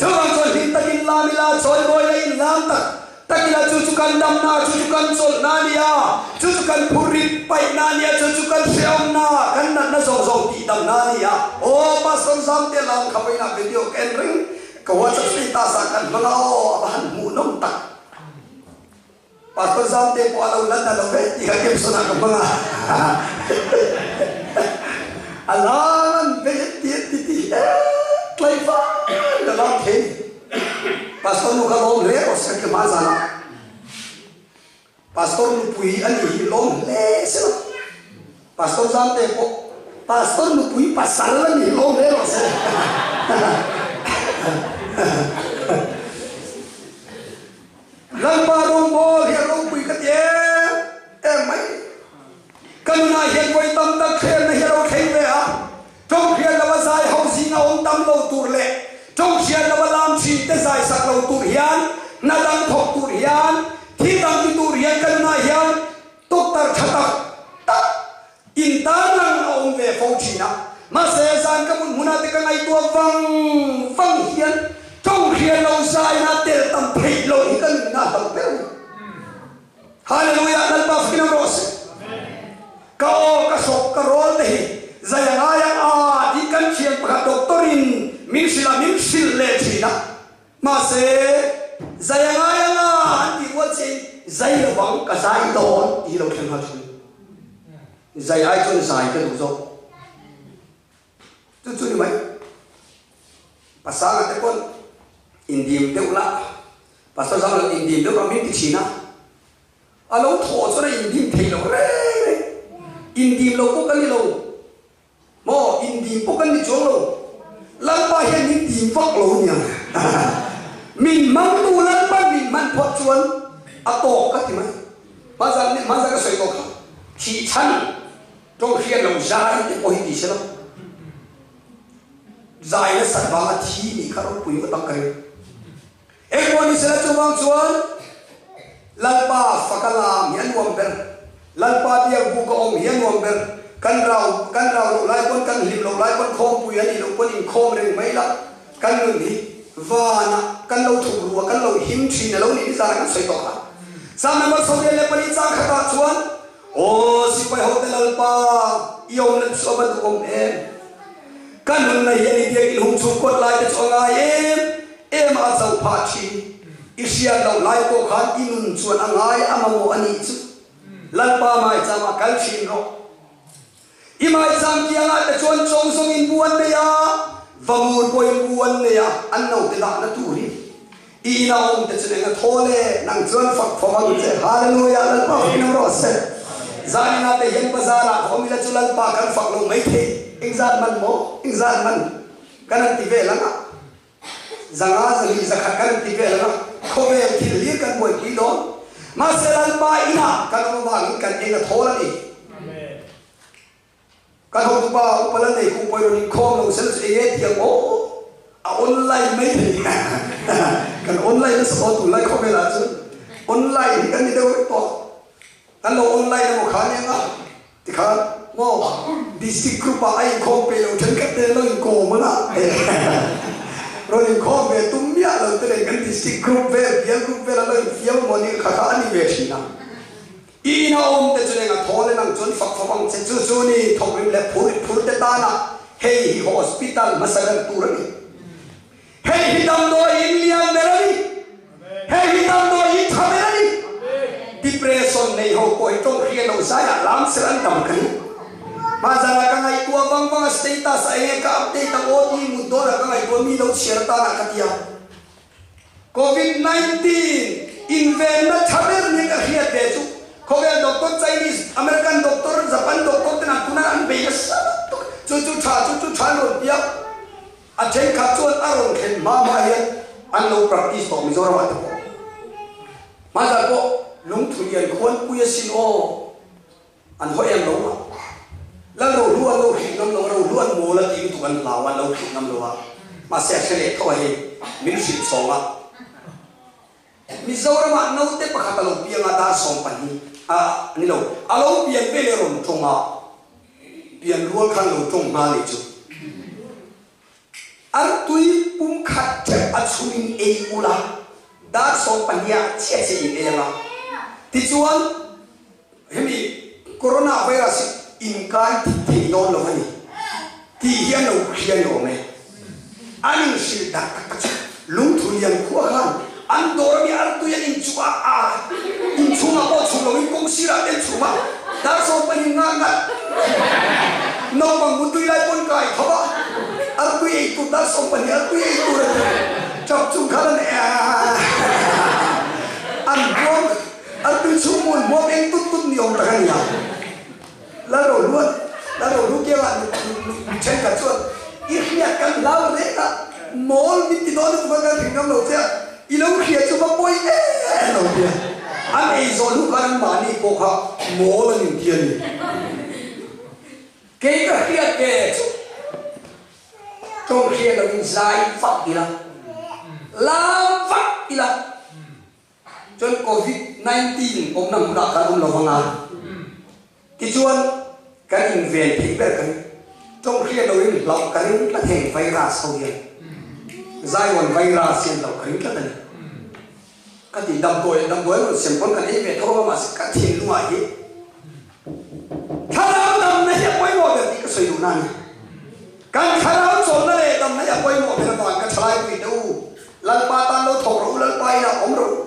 Chuvang chuan hlim takin lam ila, chawimawi la in lam tak tak ila, chu chu kan damna, chu chu kan chawlhna a ni a, chu chu kan phurrit paihna a ni a, chu chu kan hrehawmna, kan natna zawng zawng tihdamna a ni a. Aw, Pastor Zamte lam kha vawiinah video ka en reng, ka WhatsApp status ah kan hmang a, aw, a va han hmuhnawm tak. Pastor Zamte pawh a lo la ta lo ve tih kha caption ah ka hmang a. A lam an vei an ti an ti ti he tlai fai in a lam thei a ni. Pastor nu kha lawm hle rawh se ka ti hma zan ah. Pastor nupui a nih hi lawm hle se la. Pastor Zamte pawh Pastor nupui pasal a nih hi lawm hle rawh se. Lalpa rawngbawl hi a ropui ka ti em em mai. Ka nunah hian vawi tam tak hriatna hi a lo thleng ve a, tawng hriat lova zai ho zinga awm tam lo tur leh tawng hriat lova lam thin te zai sak lo tur hian, hna dang thawk tur hian, thil dang ti tur hian ka nunah hian doctor tha tak tak in tarlang a awm ve fo thin a. Mahse, zan ka mut hmunah te ka ngaihtuah vang vang hian tawng hriat lo zaina tel tam theih loh hi ka nunna a hlauh ber a ni. Hallelujah Lalpa fakin awm rawh se. Ka aw ka hrawk ka rawl te hi zai a ngai ang a tih kan thian pakhat doctor in min hrilh a min hrilh leh thin a. Mahse zai a ngai ang a an tih rual chiah in zai lovang ka zai dawn tih hi lo thleng nghal thin. Zai ai chuan zai ka duh zawk. Chu chu ni mai. Pasanga te pawn indim deuh la, Pastor Zam lo indim deuh ram min ti thin a, a lo thawh chuan a indim thei lo reng reng. Indim lo pawh ka ni lo maw, indim pawh kan ni chuang lo. Lalpa hian min dim vak lo nia. Min hmangtu Lalpa min hman phawt chuan a tawk ka ti mai. Hmazan hmazan ka sawi tawh kha, thih chhan. Tawng hriat lo zai te pawh hi ti se lo. Zai nasat vanga thi nih kha ropui ngawt ang ka ring. Engpawh ni sela chuvang chuan Lalpa faka lam hi a nuam ber. Lalpa biak buk a awm hi a nuam ber. Kan rau kan rau loh lai pawn kan hlim loh lai pawn khawmpui a nih loh pawn inkhawm reng mai la. Kan nun hi vanah kan lo thuk ru a, kan lo him thin a lo nih nizanah kan sawi tawh kha. Psalm number 44 chang khatah chuan Aw sipai hote Lalpa, i awmna chu a va duhawm em? Ka nunna hian i biakinn hung chhung kawt lai te chu a ngai em em a, a chauh phah thin. I hriat loh lai pawh khan i nun chuan a ngai a mamawh a nih chu. Lalpa maicham ah kal thin rawh. I maicham kiangah te chuan chawng zawng in bu an nei a, vamur pawhin bu an nei a, an naute dahna tur hi. I ina awm te chu eng a thaw le, nang chuan fak fawm ang che. Hallelujah, Lalpa fakin awm rawh se. Zaninah te hian bazar ah ka awm ila chu Lalpa kan fak lo mai thei. Engzat man maw? Engzat man? Kan han ti vel ang a. Zanga zahnih zakhat kan ti vel ang a, khawvel thil hlir kan buaipui dawn. Mahse Lalpa inah kan awm avangin kan eng a thawl a ni. Kan hotupa upa la nei kung pawhin rawn inkhawm lo sela chu eng nge ti ang aw? A online mai thei. Kan online nasa tawh tunlai khawvelah chuan online hi kan ni deuh vek tawh. Kan lo online emaw kha nia nga tikhan maw district group ah a inkhawm peih lo thenkhat te lo inkawm a na rawn inkhawm ve tum miah lo te nen kan district group vel bial group vel an lo infiam emaw ni kha kha a ni ve thin a. I ina awm te chu neng a thaw le nang chuan fak fak ang che chu chu ni thawkrim leh phur phur te tana hei hi hospital hmasa ber tur a ni. Hei hi damdawi in lian ber a ni. Hei hi damdawi in tha ber a ni. Depression nei ho pawh hi tawng hriat loh zaiah lam ser an tam ka ni. Hmanzanah ka ngaihtuah vang vang a status a enge ka update ang aw tih mut dawnah ka ngaihtuah mi lo chhiar atanah ka ti a. Covid 19 invenna tha ber nia ka hriat ve chu khawvel doctor Chinese, American doctor, Japan doctor ten an tunah an bei nasa lutuk chu chu tha chu chu tha an rawn ti a. A thenkhat chuan a rawn thlen hma hma hian an lo practice tawh Mizoram ah te pawh. Hmanzar pawh lungthu lian khuanpui asin aw an haw em lo a. Lal rohlu an lo hrih ngam lo a, rohlu an mawl a tih lutuk an hlau a, an lo hrih ngam lo a. Mahse a hre leh tho a hei min hrilh chhawng a. Mizoram ah naute pakhat a lo piang a, dar 12 a ni lo, a lo pian vel e rawn tawng a. Pian rual khan lo tawng nghal nih chu. Artui pum khat theuh a chhungin ei ula, dar 12 ah chiah chiah in ei anga. Tichuan hemi corona virus hi inkai thik thei dawn lo a ni tih hi an lo hria ni awm e. An inhrilh dak tak tak chu lungthu lian khua khan. An dawr ami artui an inchuh a, a inchhungah pawh chhum loin kawng sirah te an chhum a, dar 12 nga ngat naupang mutui lai pawn kai tho a, artui ei tur dar 12 artui ei tur a ti tap chung khan an an hmuam artui chhung hmun hmuam eng tut tut ni awm tak a ni a. Lalrohluan, Lalrohlu kiangah mi thenkhat chuan i hriat kan hlau reng a, mawl min ti dawn lutuk a kan hring ngam lo che a, i lo hria chu va pawi em lo tia an ei zawh hnu khan an mahni pawh kha mawl an inti a ni. Kei ka hriat ve chu tawng hriat loin zai vak ila, lam vak ila. Chuan Covid 19 awmna hmunah kan awm lo vang a, tichuan kan inven theih ber ka ring. Tawng hriat loin hlauh ka ring tlat heng virus ho hian Zion virus hian hlauh ka ring tlat a ni. Ka ti damdawi damdawi rawn sem pawn kan ei ve tho a mahse ka thinlungah hi thlarau damna hi a pawimawh ber tih ka sawi duhna a ni. Kan thlarau chawlhna leh damna hi a pawimawh ber avang ka thalaipui te u. Lalpa tan lo thawk rawh u, Lalpa inah awm rawh u.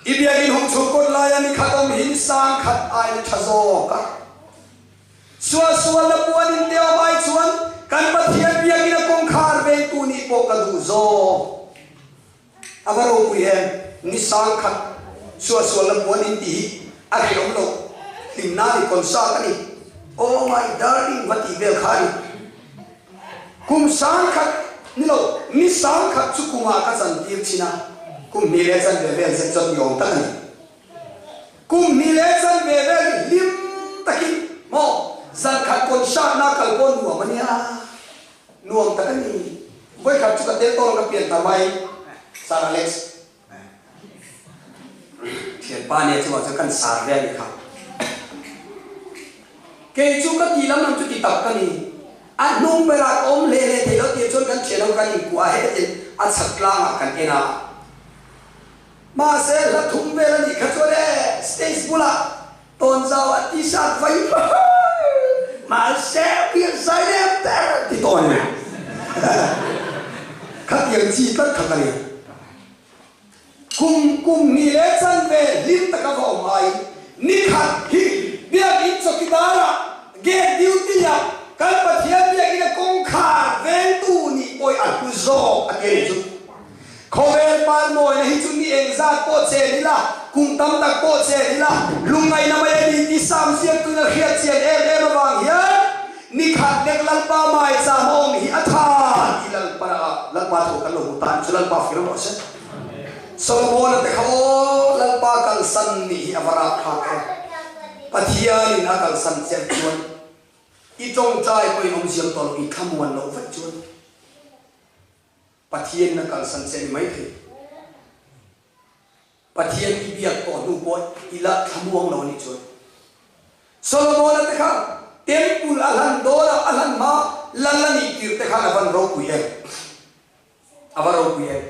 I biakin hung chhung kawt laia ni khat awm hi ni sang khat aiin a tha zawk a. Sualsualna puan in te awm ai chuan kan Pathian biakin a kawngkhar vengtu nih pawh ka duh zawk. A va ropui em, ni sang khat sualsualna puan in tih hi a hreawm loh, hlimna ni concert a ni. Oh my darling va tih vel kha a ni. Kum sangkhat ni lo, ni sangkhat chu kumah ka chantir thin a, kum hnih leh chanve vel zet chuan ni awm tak a ni. Kum hnih leh chanve vel hi hlim takin maw zankhat concert-na kal pawh nuam a nia, nuam tak a ni. Vawikhat chu ka tel tawng ka pian ta mai, Sir Alex. Thianpa nia chungah chuan kan sar ve a ni kha. Kei chu ka ti lam lam chu ti tak ka ni. A hnung berah ka awm hle hle thei lo tih chuan kan thian ho kan inkuah a heta tin a chhak tlangah kan en a. Mahse hla thum vel a nih kha chuan e stage bulah tawnzau ah t-shirt vai mahse pian zai lem ber ti tawh a ni. Khatiang chi tlat kha ka ni. Kum kum hnih leh chanve hlim taka va awm aiin ni khat hi Biakinn chawkidar-ah gate duty-ah kan Pathian Biakinn a kawngkhar vengtu nih pawhin a hlu zawk a ti a nih chu. Khawvel parmawina hi chu ni engzat pawh chen ila, kum tam tak pawh chen ila, lungngaihna mai a ni tih Sam ziaktuin a hriat chian em em avang hian ni khat lek Lalpa maicham a awm hi a tha tih Lalpa Lalpa thu kan lo hmu ta chu Lalpa fir rawh se. Solomona te kha aw Lalpa kalsan nih hi a va rapthlak em. Pathianin a kalsan chiah chuan i tawngtai pawhin awmziam tawh lo i thlamuan loh vek chuan Pathianin a kalsan che a ni maithei. Pathian i biak tawh hnu pawh i la thlamuang lo a nih chuan Solomona te kha temple a hlan dawn a, a hlan hma lal a nih tir te khan a van ropui em? A va ropui em?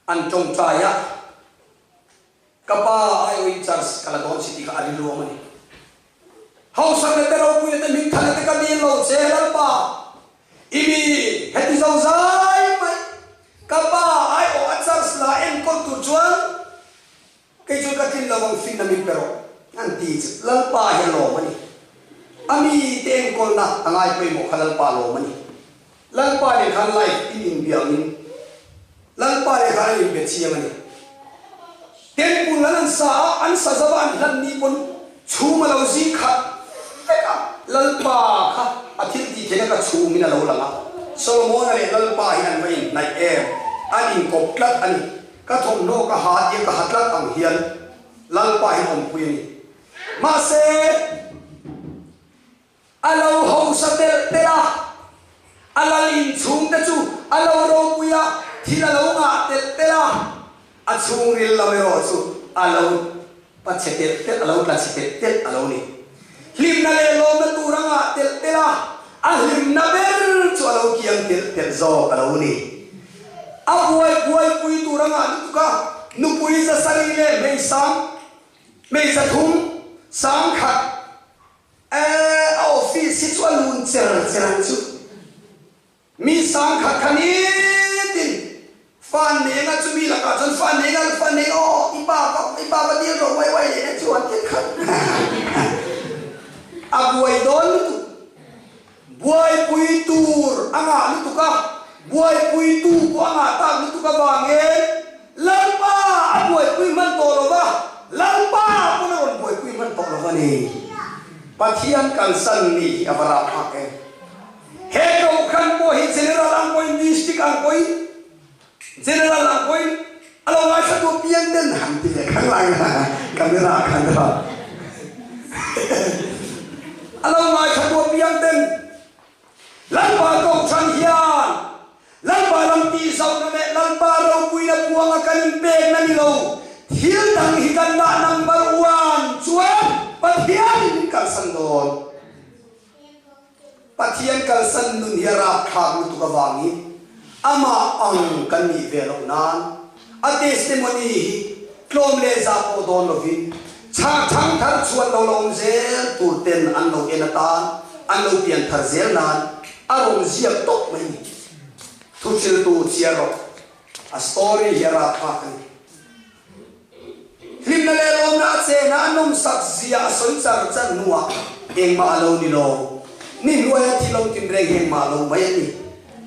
An tawngtai a, ka pa aiawhin church ka la dawn si tih kha a rilru awm a ni. Hausak na te ropui na te hmingthan na te ka dil lo che Lalpa, i mi heti zozai mai ka pa aiawh a church la enkawl tur chuan kei chuan ka tlin lo ang finna min pe rawh an ti chu Lalpa hi a lawm a ni. A mi te enkawlna a ngai pawimawh kha Lalpa a lawm a ni. Lalpa nen khan live in inbiangin Lalpa nen khan an inbe chiang a ni. Temple an an sa a, an sa zova an hlan ni pawn chhum a lo zing khat vek a, Lalpa kha a thil tih theihna kha chhumin a lo lang a. Solomona leh Lalpa hi an va inhnaih em, an inkawp tlat a ni. Ka thawmhnaw ka ha tia ka ha tlat ang hian Lalpa hi awmpui a ni. Mahse. A lo hausa telh telh a, a lal inchhung te chu a lo ropui a, thil a lo ngah telh telh a, a chhungril lam erawh chu a lo pachhe telh telh, a lo tlachhe telh telh a lo ni. Hlimna leh lawmna tur a ngah telh telh a, a hlimna ber chu a lo kiang telh telh zawk a lo ni. A buai buaipui tur a ngah lutuk a, nupui zasarih leh hmeisang, hmeizathum, sangkhat, Eh, a office hi chu a lun cher cher ang chu. Mi sangkhat kha ni Fa an nei anga chumi lakah chuan fa an nei anga fa an nei aw i pa ka i pa va dil rawh uai uai leh na chu an ti khat a buai dawn lutuk buaipui tur a ngah lutuk a buaipui tu pawh a ngah tak lutuk avangin Lalpa a buaipui hman tawh lo va Lalpa pawn a rawn buaipui hman tawh lo va ni Pathian kalsan ni hi a va rap phak em. He Kohhran pawh hi General ang pawhin District ang pawhin General ang pawhin a lo ngaithla tu apiang ten han ti leh khang lai a camera khan kha a lo ngaithla tu apiang ten Lalpa Kohhran hian Lalpa lam tih zohna leh Lalpa ropuina puanga kan inpekna ni lo thil dang hi kan dah number one chuan Pathianin min kalsan dawn. Pathian kalsan nun hi a rapthlak lutuk avangin amah ang kan nih ve loh nan a testimony hi tlawm leh zah pawh dawn lovin chhak thang thar chhuan lo la awm zel tur ten an lo en atan an lo pian thar zel nan a rawn ziak tawp mai ni. Thuchiltu chhiar rawh. A story hi a rapthlak a ni. Hlimna leh lawmna a chena a nawmsak zia a sawi char char hnuah engmah a lo ni lo. Ni hnuaia thil awm tinreng hi engmah lo mai a ni.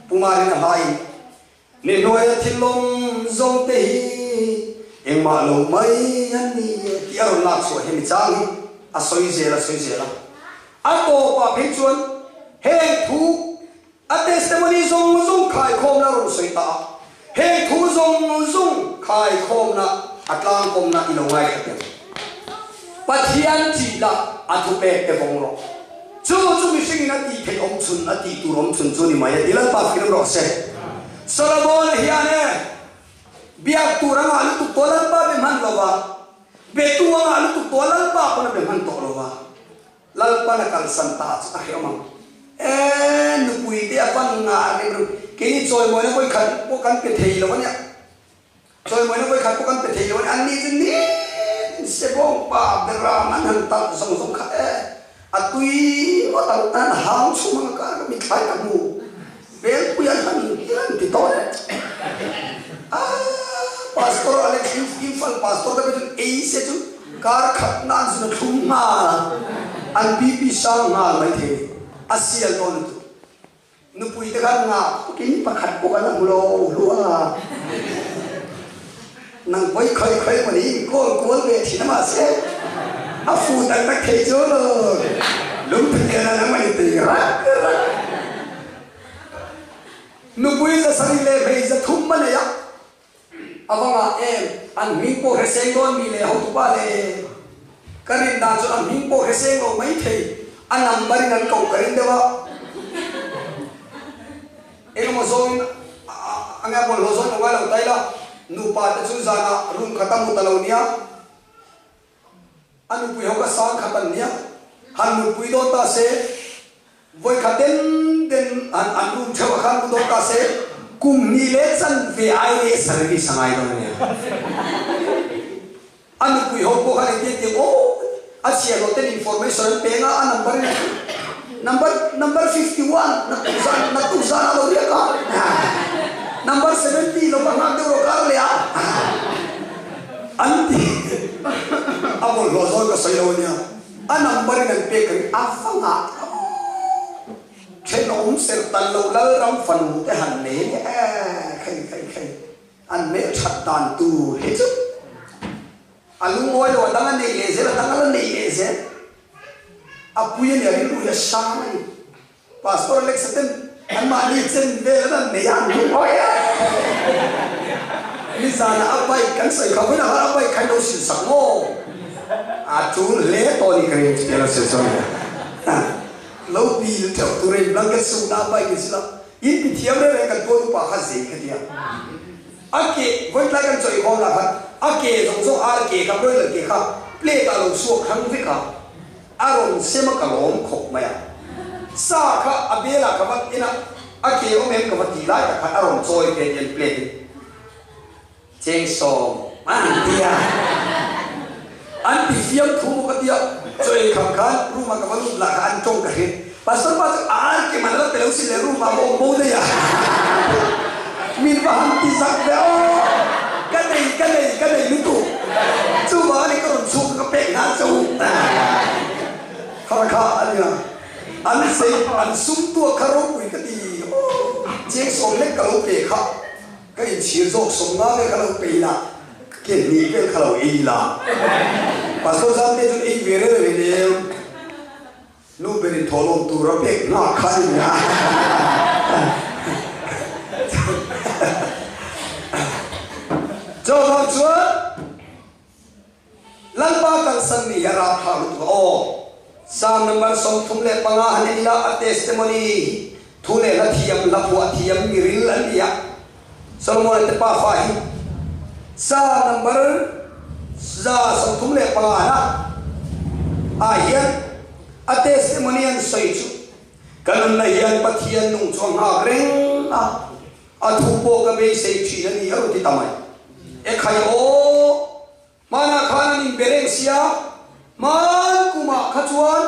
Pu Marin a hlain, Ni hnuaia thil awm zawng te hi engmah lo mai a ni e tih a rawn lak chhuah hian mi chang hi a sawi zel a sawi zel a. A tawpah phei chuan heng thu A testimony zawng zawng khaikhawmna a rawn sawi ta a, heng thu zawng zawng khaikhawmna a tlangkawmna i lo ngaithla teh ang. Pathian tih lah a thupek te vawng rawh. Chu chu mihringin a tih theih awm chhun, a tih tur awm chhun chu ni mai a ti. Lalpa fiam rawh se. Solomon hian e, biak tur a ngah lutuk tawh Lalpa be hman lo va, betu a ngah lutuk tawh Lalpa pawn a be hman tawh lo va. Lalpan a kalsan ta chu a hreh awm ang. E, nupui te a van ngah reng reng. Keini chawimawina vawi khat pawh kan pe thei lo a nia. Chawimawina vawi khat pawh kan pe thei lo a nia. Anni chu nitin sebawng pa beram an han talh zawng zawng kha e, a tui ngawt ang an hang chhum ang a kar ka mithlai ka hmu. Velpui an han han ti tawh e. A Pastor Alex Imphal Pastor te pawh chuan ei se chu kar khat nan zun a thlum nghal a, an BP sang nghal mai thei a ni. A sial dawn lutuk. Nupui te khan ngah pawkin pakhat pawh kan la hmu lo hlua. Nang pawi khawi khawi emaw ni in kawl kual ve thin a mahse a fu tak tak thei chu lungthu lian a nang mai ti rak rak. Nupui 700 leh hmei 300 a nei a, a vangah em an hming pawh hre seng dawn mi le hotupa le ka rin dan chuan an hming pawh hre seng lo mai thei a number in an koh ka rin deuh a. Engemaw zawngin a nge bawlhhlawh zawng lo ngai lo ta ila, nupa te chu zanah room khat a mu ta lo nia, a nupui ho kha sang khat an nia, han mutpui dawn ta se, vawikhat den den han an room theuh ah khan mu dawn ta se, kum hnih leh chanve ai leh service a ngai dawn a nia. A nupui ho pawh khan engtin tih aw a chhiar loh ten information an peng a, a number in number number 51 naktuk zan naktuk zan a lo riak a, number 70 lo va nghak deuh rawh kar leh a an ti a bawlhhlawh zawn ka sawi lo ania a number in an pek ka ring a va nghah thenawm serh tan lo Lalram fanu te han nei ania e khei khei khei. An hmel that dan tur hi chu a lungawi lo, a dang a nei leh zel, a dang a la nei leh zel. A pui a nia, rilru hi a sang a ni. Pastor Alex-a ten anmahni chen vel an nei a, an lungawi a. Nizanah a bike kan sawi kha vawiinah khan a bike kha in lo sil sak maw? A tul hle tawh a ni ka ring chuti a lo sil chuan lo pil theuh tur a in blanket sukna a bike in sil a. In ti thiam reng reng kan tual upa kha zei kha tia. A ke vawitlai kan chawi khawm lah khan a ke zawng zawng ar ke kha broiler ke kha plate ah lo suak hrang vek a, a rawn sem a ka lawm khawp mai a. Sa kha a bel ah ka va en a, a ke awm em ka va ti lai tak khan a rawn chawi ve hian plate in 10 an ti a, an ti fiam thu maw ka ti a, chaw ei kham khan room ah ka va lut lah kha an tawng ka hre, pastor pa chu ar ke man a la pe lo si le room ah va awm bo daih a. Min va han ti zak ve aw. Ka nei, ka nei, ka nei lutuk. Chuvang a ni ka rawn chhuk ka pek nghal che u. Kha kha a nia. An sei, an sum tuak kha ropui ka ti. Aw, chiang sawm lek ka lo pe kha. Ka inchhir zawk 50 vel kha lo pe ila, ke hnih vel kha lo ei ila. Pastor Zamte chuan ei ve rel rel em? Nu berin thawhlawm tur a pek nghak kha a ni a. Chuvang chuan Lalpa kalsan ni hi a rapthlak lutuk a aw. Psalm number 35 han en ila a testimony thu leh hla thiam, hla phuah thiam miril an ni a. Solomon-a te pafa hi Psalm number 135 na ah hian a testimony an sawi chu, Ka nunna hian Pathian nung chu a nghak reng a, a thu pawh ka beisei thin a ni a rawn ti ta mai. Ekhai aw! Hmanah khan an inbe reng sia, hman kumah kha chuan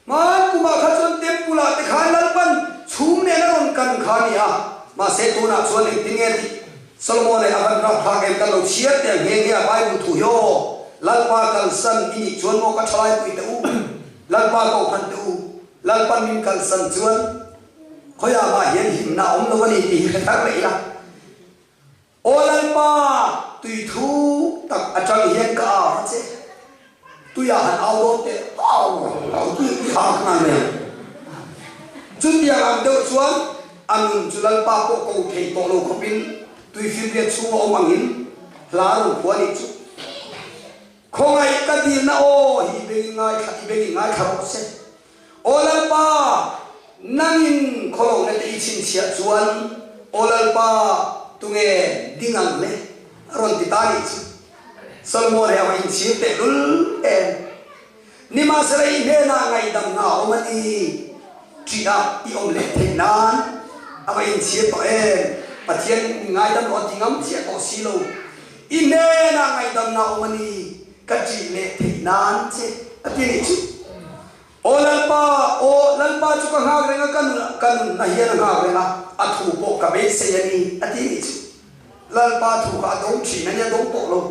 Hman kumah kha chuan temple ah te khan Lalpan chhum nen a rawn kan kha a ni a, mahse tunah chuan engtin nge tih Solomon-a a van rap thlak em kan lo chhiar teh ang nghe nghe a Bible thu hi aw, Lalpa kalsan i nih chuan maw ka thalai pui teh u, Lalpa kohhran teh u, Lalpan min kalsan chuan khawiah mah hian himna a awm lo a ni tih hi hre thar leh ila. Aw Lalpa, tui thu tak atang hian ka au a che. Tuiah han au dawn teh au au tui tui hang nghal mai ang. Chutiang ang deuh chuan a nun chu Lalpa pawh ko thei tawh lo khawpin tui finriat chhunga awm angin hla rawn khua nih chu. Khawngaih ka dilna aw hi i bengin ngaithla i bengin ngaithla rawh se. Aw Lalpa, nangin khawlohna te i chhinchhiah chuan, Aw Lalpa, tunge ding ang le? A rawn ti ta nih chu. Solomon he a va inchhir tehlul em! Nimahsela i hnenah ngaihdamna a awm a ni, ṭih a i awm leh theih nan a va inchhir tawh em! Pathian min ngaidam rawh a ti ngam chiah tawh si lo. I hnenah ngaihdamna a awm a ni, ka ṭih leh theih nan che, a ti nih chu. Aw Lalpa, aw Lalpa chu ka nghak reng a, ka nun, ka nunna hian a nghak reng a, a thu pawh ka beisei a ni, a ti nih chu. Lalpa thu kha a dawng ṭhin a ni, a dawng tawh lo.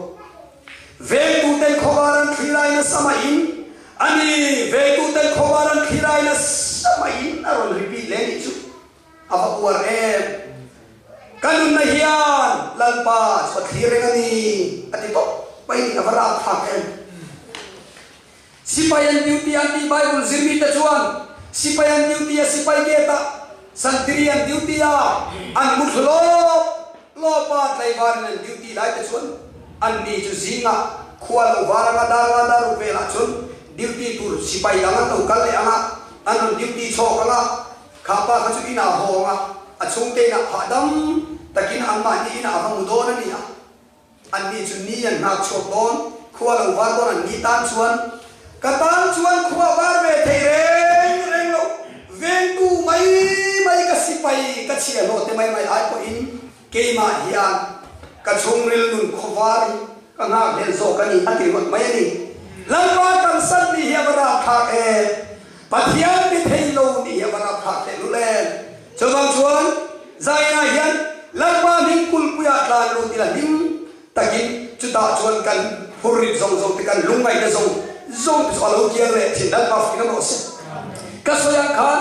Vengtuten khawvar an thlir ai nasa maiin, a ni, vengtuten khawvar an thlir ai nasa maiin a rawn repeat leh nih chu. A va uar em! Ka nunna hian Lalpa chu a thlir reng a ni, a ti tawp mai ni, a va rapthlak em! Sipai an duty an tih Bible zirmite chuan sipai an duty a sipai gate ah santiri an duty a an mu thlu lawp lawp a tlaivarin an duty lai te chuan an ni chu zingah khua lo var anga dar nga dar ruk velah chuan duty tur sipai dang an lo kal leh anga an rawn duty chhawk anga kha pa kha chu inah haw anga a chhungte inah hahdam takin anmahni inah a va mu dawn a ni a. Anni chu ni an nghak chhuak dawn, khua lo var dawn an ni tan chuan ka tan chuan khua var ve thei reng reng lo, vengtu mai mai ka sipai ka chhiahhlawh te mai mai ai pawhin keimah hian ka chhungril nun khaw var hi ka nghak hlel zawk a ni a ti ringawt mai a ni. Lalpa kalsan nih hi a va rapthlak em? Pathian ti thei lo nih hi a va rapthlak tehlul em? Chuvang chuan Zaina hian Lalpa hming kulhpuiah tlan lut ila hlim takin chutah chuan kan phurrit zawng zawng te kan lungngaihna zawng zawng te chu a lo kiang leh thin Lalpa fing a rawh se. Ka sawi ang khan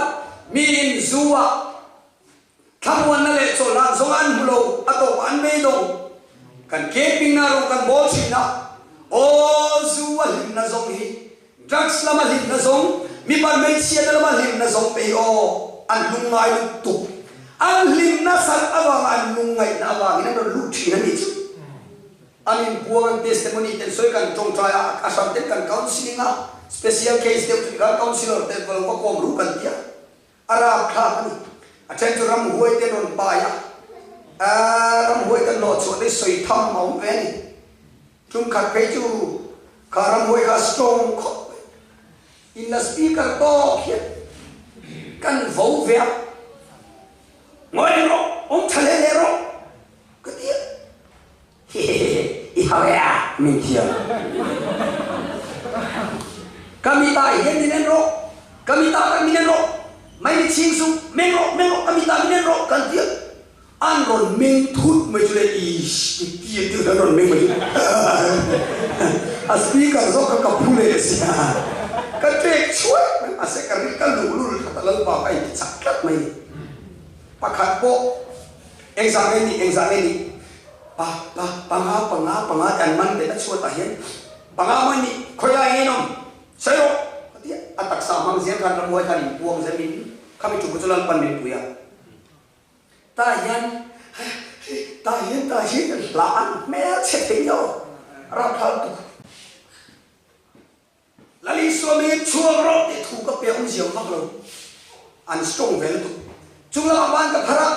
miin zu ah thlamuanna leh chawlhlan zawng an hmu lo a tawpah an beidawng kan camping-na rawng kan bawl thin a aw zu a hlimna zawng hi Drugs lama hlimna zawng, mipa hmeichhiatna lama hlimna zawng te hi aw, an lungngai lutuk. An hlimna sat avanga an lungngaihna avangin an rawn lut thin a nih chu. An inpuang, an testimony ten sawi kan tawngtai a, a hran ten kan counselling a, special case deuh chu tikhan counsellor te va lo va kawm ru kan ti a, a rapthlak a ni. A then chu ramhuai te an rawn pai a, ramhuai kan hlawhchhuah te sawi tham a awm ve a ni. Tum khat phei chu kha ramhuai kha strong khawp mai. In la speaker tawk hian kan vo ve a, Ngawi rawh, awm tha hle hle rawh ka ti a. Hehehe, i hau e a, min thiam. Ka mitah hian min en rawh, ka mitah tak min en rawh, mai mi chhing suh, meng rawh, meng rawh, ka mitah min en rawh kan ti a. An rawn meng thut mai chu le ish ti ti deuh hian an rawn meng mai chu a speaker zawk kha ka phu leh sia ka ṭek chhuai mai mahse ka ri ka luhlul khat a Lalpa ka inti chak tlat mai ni. Pakhat pawh engzah nge nih engzah nge nih pa pa panga panga panga ti an man bet a chhuatah hian panga mawi nih khawilai nge in awm sawi rawh ka ti a, a taksa hmang zel khan ramhuai khan inpuang zel min khami ṭum kha chu Lalpan min pui a. Tah hian tah hian tah hian hla an hmel chhe thei lo rapthal tuk. Lal Isua min chhuak rawh tih thu ka pe awm ziam vak lo. An strong ve lutuk. Chung lamah ban ka phar a,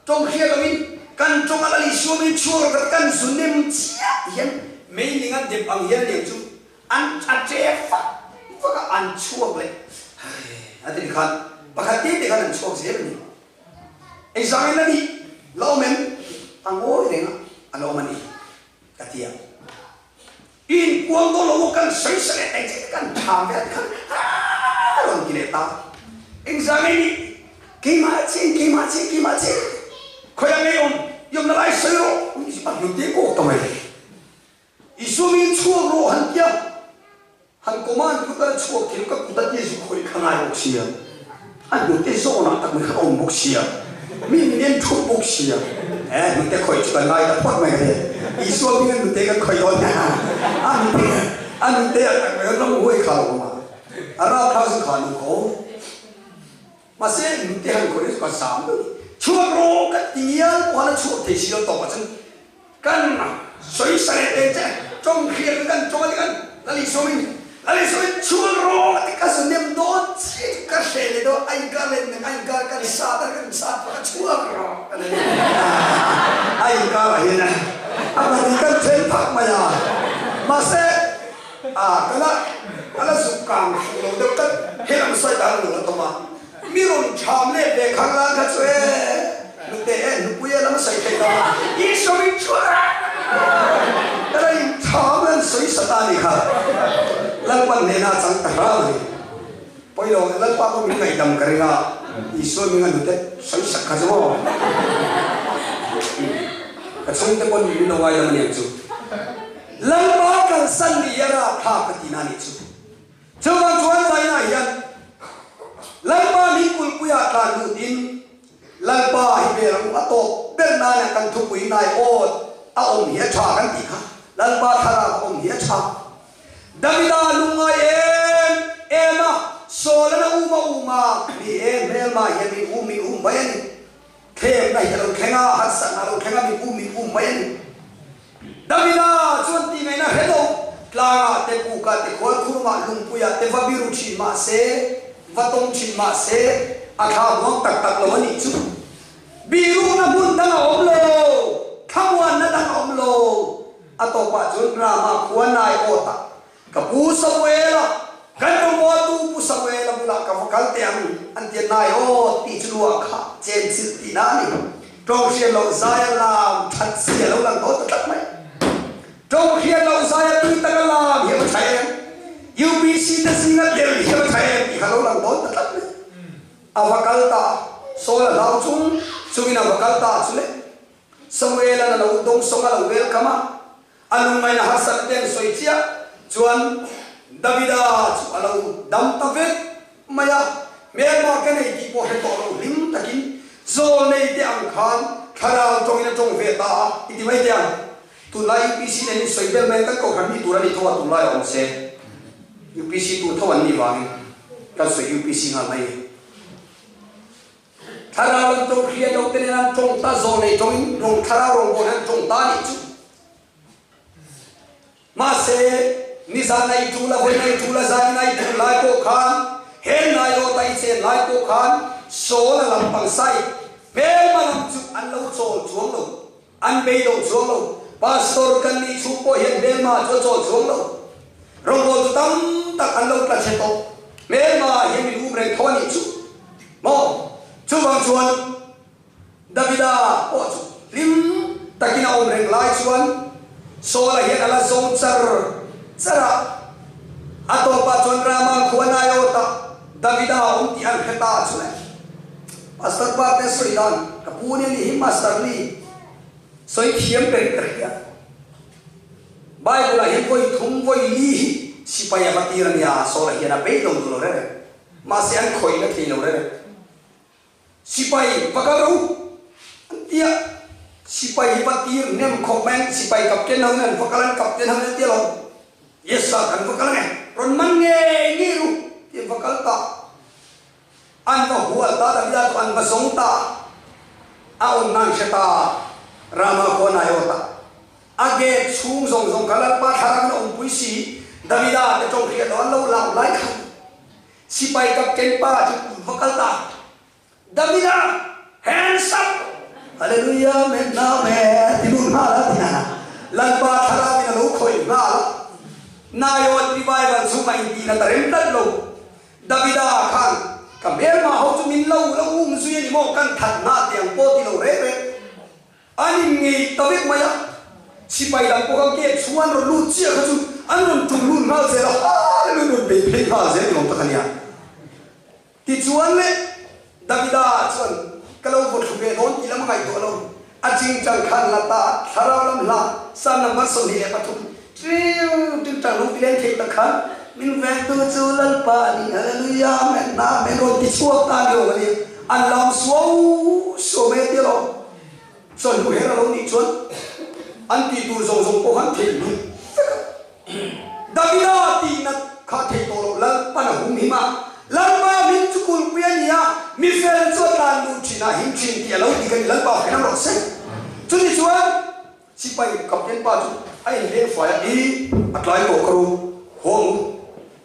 tawng hriat loin kan tawng a Lal Isua min chhuak rawh ka ti kan zu nem chiah hian mei ning a dep ang hian aniang chu an a che fak fak a an chhuak leh a ti khan pakhat te te khan an chhuak zel a ni. Engzangin a nih la awm em? A ngawi reng a, a la awm a ni ka ti a. I inkuang dawn lo maw kan sawi sa leh eng che kan tham vel khan a rawn ti leh ta. Engzangin nih keimah chiah keimah chiah keimah chiah khawiah ngei awm i awmna lai sawi rawh a hnute kawk ta mai. I sumin chhuak rawh han tia han command kut a chhuak thil ka kut a tia zu khawih kha ngai bawk sia a hnute zawnah tak mai kha awm bawk sia mi min en thup bawk sia e hnute khawih chu kan ngai ta phawt mai ka ti Isua hming a hnute kan khawih dawn a hnute a hnute ah tak mai ram huai kha lo awm a a ralthla zu kha ni ko mahse hnute han khawih chu ka zam deuh chhuak rawh ka ti ngial pawh a chhuak thei si lo tawp ah chuan Kan sawisa leh teh che tawng hriat kan tawng a ti kan Lal Isuamin Lal Isuamin chhuak rawh a ti ka zu nem dawn chi chu ka hreh leh dawn a inkar leh nek a inkar kan sat a kan sat pawh a chhuak rawh kan ti a inkar ah hian a pahnih kan then phak mai a mahse a ka la ka la zuk kang hrih lo deuh tlat helam sawi dan lo la tawm a. Mi rawn ṭham leh ve khang lan kha chu e, nute e, nupui e lam a sawi theih lo a, i sawi chuan ka la in ṭham an sawi sa ta ni kha, Lalpan hnena a chang ta hram a ni. Pawi lo, Lalpa pawh min ngaihdam ka ring a, Isua hminga nute sawi sak kha chu maw? Ka chhungte pawn min lo ngaidam a niang chu. Lalpa kalsan ni a rapthlak ka ti na nih chu. Chuvang chuan China hian Lalpa min kulhpuiah tlan lutin Lalpa hi vel ang a tawp ber nana kan thupui nai awt a awm hi a tha kan tih kha Lalpa thlarau a awm hi a tha. Davida lungngai em em a Saul-an a um a um a ni e hmelma hian min um min um mai a ni. Thlemna hi a lo thleng a, harsatna a lo thleng a min um min um mai a ni. Davida chuan tih ngaihna hre lo, tlangah te, pukah te, khualkhurmah, lungpuiah te va biru thin mah se, va tawng thin mah se, a thla huang tak tak lo a nih chu. Biruhna hmun dang a awm lo, thlamuanna dang a awm lo. A tawpah chuan Rama khua Naiawtah ka pu Samuela, kan rawngbawltu Pu Samuela bulah ka va kal teh ang an ti a, Naiawt tih chu luah kha chenchilh tihna a ni. Tawng hriat loh zaia lam that si a lo lang dawn ta tlat mai. Tawng hriat loh zaia tui taka lam hi a va tha em? UPC te zinga tel hi a va tha em tih kha a lo lang dawn ta tlat mai. A va kal ta a, Saul a hlau chung chungin a va kal ta a chu le. Samuel-a'n a lo dawngsawng a lo welcome a, a lungngaihna harsatna te an sawi chiah chuan Davida chu a lo dam ta vek mai a, hmelma ka nei tih pawh hre tawh lo hlim takin zawl nei te ang khan thlarau tawngin a tawng ve ta a, i ti mai teh ang. Tunlai UPC nen in sawi vel mai a, kan kohhran mi tur a ni tho a, tunlai a awm se UPC tur tho an nih vangin kan sawi UPC nghal mai e. Thlarau lam tawng hriat lo te nen an tawng ta zawl nei tawngin rawng thlarau rawngbawl hian an tawng ta nih chu. Mahse, nizan a i tul a, vawiin a i tul a, zanin a i tul lai pawh khan, he naiawt a i chen lai pawh khan Saul a lam pang sai hmelma lam chu an lo chawl chuang lo, an bei lo chuang lo. Pastor kan nih chhung pawh hian hmelma chu a chawl chuang lo. Rawngbawl chu tam tak an lo tla chhe tawh. Hmelma hian min um reng tho a nih chu maw? Chuvang chuan Davida pawh chu hlim takin a awm reng lai chuan Saul-a hian a la zawng char char a. A tawpah chuan Rama khua Naiawtah Davida a awm tih an hre ta chu le. Pastor pa te sawi dan ka pu nia nih hi Master ni sawi thiam ber ka hria. Bible ah hian vawi thum vawi li hi sipai a va tir a nia, Saul ah hian a bei lo duh lo reng reng. Mahse an khawih na thei lo reng reng. Sipai va kal rawh u an ti a, sipai hi va tir hnem khawp mai an sipai captain ho in an va kal an captain ho in an ti alawm. Yes sir kan va kal ange, rawn man ngei ngei ru ti an va kal ta. An va hual ta, Davida chu an va zawng ta, a awm nan hre ta, Rama khua nai aw ta. A gate chhung zawng zawng kha Lalpa thlarau in a awmpui si, Davida te tawng hriat lo an lo lam lai khan sipai captain pa chu va kal ta, Davida, hands up! Hallelujah, amen, amen, ti lut nghal a ti a, Lalpa thlarau in a lo khawih nghal a, Naiawn revival chhungah intihna ta rem tlat lo. Davida khan, Ka hmelma ho chu min lo la um zui a ni maw? Kan that hna tiang pawh ti lo reng reng. An in ngei ta vek mai a, sipai dang pawh kha gate chhung an rawn lut chiah kha chu an rawn tum lut nghal zel a, hallelujah rawn bei phei nghal zel ni awm tak a nia. Tichuan le, Davida chuan, Ka lo vaw thlu ve dawn tih lam a ngaihtuah lo. A chingchang khan la ta, thlarau lam hla, Psalm number 23, Tiu tiu tang lung ti leng thei tak khan, Min vengtu chu Lalpa a ni, Hallelujah, Amen, Amen rawn ti chhuak ta ni awm a ni. An lam suau suau mai a tia lo. Chawlhnu her a lo nih chuan an tih tur zawng zawng pawh khan theih hnih vek a. Davida tihna kha theih tawh loh Lalpan a hum him a, Lalpa min chu kulhpui a ni a, mi fel chu a tlan luh thin a him thin tih a lo ti ka ni, Lalpa hre rawh se. Chumi chuan sipai captain pa chu a inhleng fai a, I a tlai tawh ka ru, haw ang u,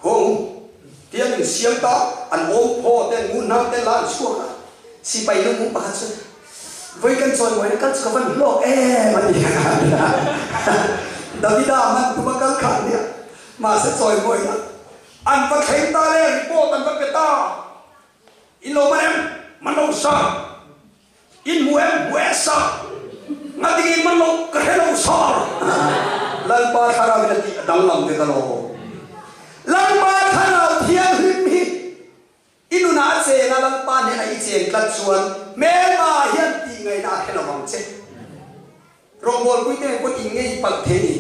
haw ang u tia an insiam ta, an awm phaw te an ngun hnam te la an chhuak a, sipai lu mum pakhat chuan, Vawi kan chawi mawi na kal chu ka van hlawk em a ti a. Davida man tuma kal kha an nia, mahse chawi mawi na an va thleng ta le, report an va pe ta. In lo man em? Man lo sir. In hmu em? Hmu e sir. Ngatinge in man lo? Ka hre lo sir. Lalpa thlarau in a tih a danglam vek alawm. Lalpa thlarau thianghlim hi I nunah a chen a, Lalpa hnenah i chen tlat chuan hmelma hian tih ngaihna a hre lo vang che. Rawngbawlpui te pawh in ngei palh thei ni.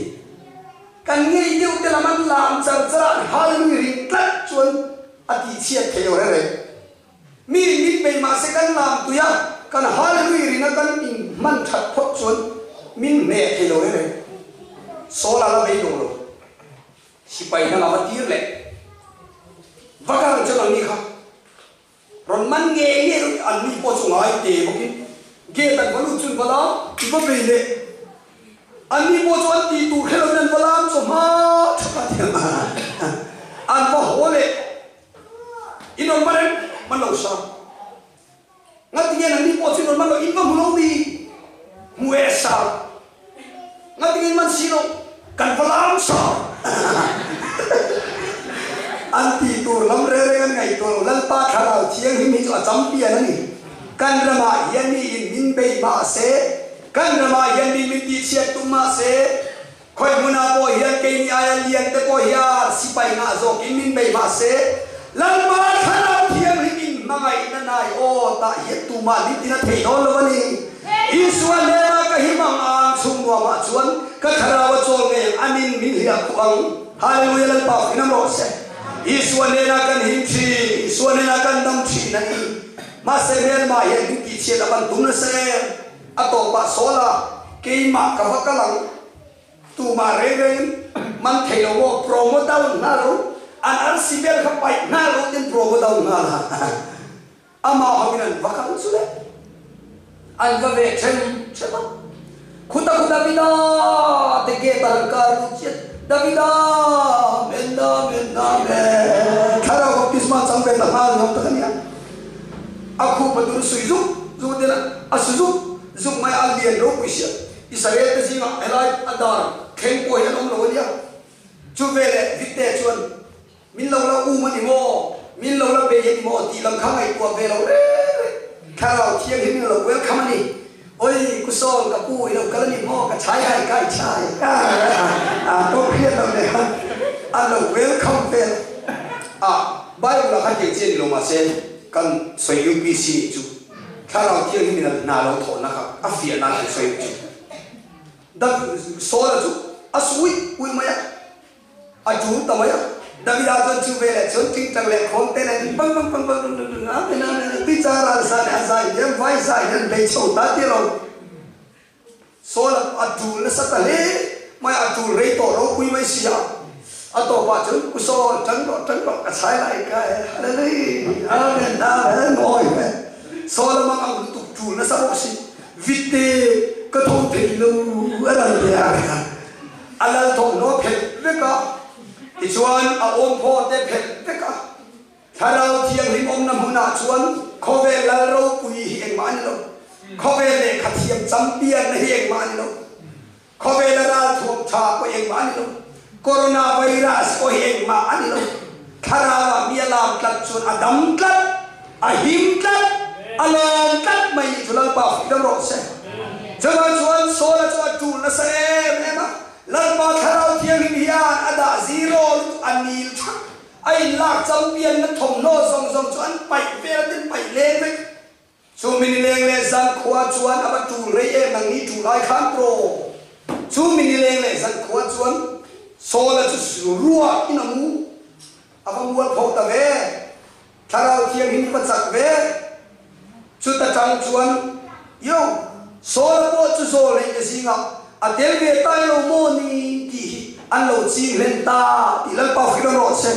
Kan ngei deuh te lam an lam char char a, an hallelujah ring tlat chuan a tih chhiat thei lo reng reng. Mi in mit bei mah se kan lam tui a, kan hallelujah ring a kan in hman that phawt chuan min hmeh thei lo reng reng. Saul a la beidawng lo. Sipai hnang a va tir leh va kal ang chuan anni kha rawn man ngei ngei rawh anni pawh chu ngai te bawkin gate an va lut chun va lam i va bei leh anni pawh chu an tih tur kher lovin an va lam chaw hma thap a ti an va haw leh in rawn man em man lo sa ngatinge anni pawh chu in rawn man lo in va hmu lo mi hmu e sa. Ngatinge man si lo, kan va lam sa. An tih tur lam reng reng an ngaihtuah lo, Lalpa Thlarau Thianghlim hi chu a champion a ni. Kan ramah hian mi in min bei mah se, kan ramah hian mi min tihchhiat tum mah se, khawi hmunah pawh hian keini aia lian te pawh hian sipai ngah zawkin min bei mah se, Lalpa Thlarau Thianghlim in hmangaihna nai aw tah hian tumah min tina thei dawn lo a ni. Isua hnenah ka him ang a, ang chhung nuamah chuan ka thlarau a chawl ngei ang, anin min hliah khuh ang. Hallelujah Lalpa fing am rawh se. Isua hnenah kan him thin, Isua hnenah kan dam thin a ni. Mahse hmelma hian min tihchhiat a van tum nasa em? A tawpah Saula, keimah ka va kal ang, tumah reng rengin man thei lo maw, promo down nghal ru, an arsi bel kha paih nghal ru tiin promo down nghal a. Amah hoin an va kal chu le, an va ve ṭhem ṭhem a. Khuta khu Davida te gate ah an kar lut chiat, Davida, Amen, Amen, Amen. Thlarau baptisma chang ve ta nghal ni awm tak a nia. A khup a dur sui zuk zuk tel a, a su zuk zuk mai a, a lian ropui sia. Israel te zingah helai a dar thleng pawh hi an awm lo a nia. Chu veleh Vitte chuan Min lo la um a ni maw? Min lo la bei a ni maw? tih lam kha ngaihtuah ve lo reng reng. Thlarau Thianghlim in a lo welcome a ni. Oi, ku Saul, ka pu i lo kal a ni maw? Ka chhai hai kai chhai. A tawp hriat lo nen a lo welcome vel a. Bible ah khan kei chian ni lo mahse kan sawi UPC nih chu. Thlarau Thianghlim in a hna lo thawhna kha a fiah nan an sawi thin. David Saul-a chu a su uih uih mai a, a tul ta mai a. Davida chuan chu veleh chuan tingtang leh khawn te nen bang bang bang bang bang bang amen amen tui char a zai a zai hian vai zai hian bei chho ta tir lo. Saul-a a tul nasa ta hle mai a, a tul rei tawh ropui mai si a. A tawpah chuan Pu Saul tan rawh tan rawh ka chhai lai ka e hallelujah amen amen mawi ve. Saul-a mang ang lutuk tul nasa bawk si Vitte ka tho thei lo a ral ve a, a lal thawmhnaw phelh vek a, tichuan a awmphaw te phelh vek a. Thlarau Thianghlim awmna hmunah chuan khawvel lal ropui hi engmah a ni lo, khawvel lehkha thiam champion-na hi engmah a ni lo, khawvela ralthuam tha pawh engmah a ni lo, corona virus pawh hi engmah a ni lo. Thlarauah mi a lam tlat chuan a dam tlat, a him tlat, a lawm tlat mai nih chu Lalpa fuih dam rawh se. Chuvang chuan Saul-a chu a tul nasa em em a, Lalpa Thlarau Thianghlim hian a dah zero lutuk a nil thak, a inlak champion na thawmhnaw zawng zawng chu an paih vel ten paih leng vek. Chu mi nileng leh zan khua chuan a va tul rei em ang ni tul ai khan pro. Chu mi nileng leh zan khua chuan Saul-a chu ruah in a mu. A va mual pho ta ve. Thlarau Thianghlim i va chak ve. Chuta tang chuan, Yo, Saul-a pawh chu zawl rei te zingah a tel ve tai lo maw ni tih hi an lo ching hlen ta tih Lalpa hrilh rawh se.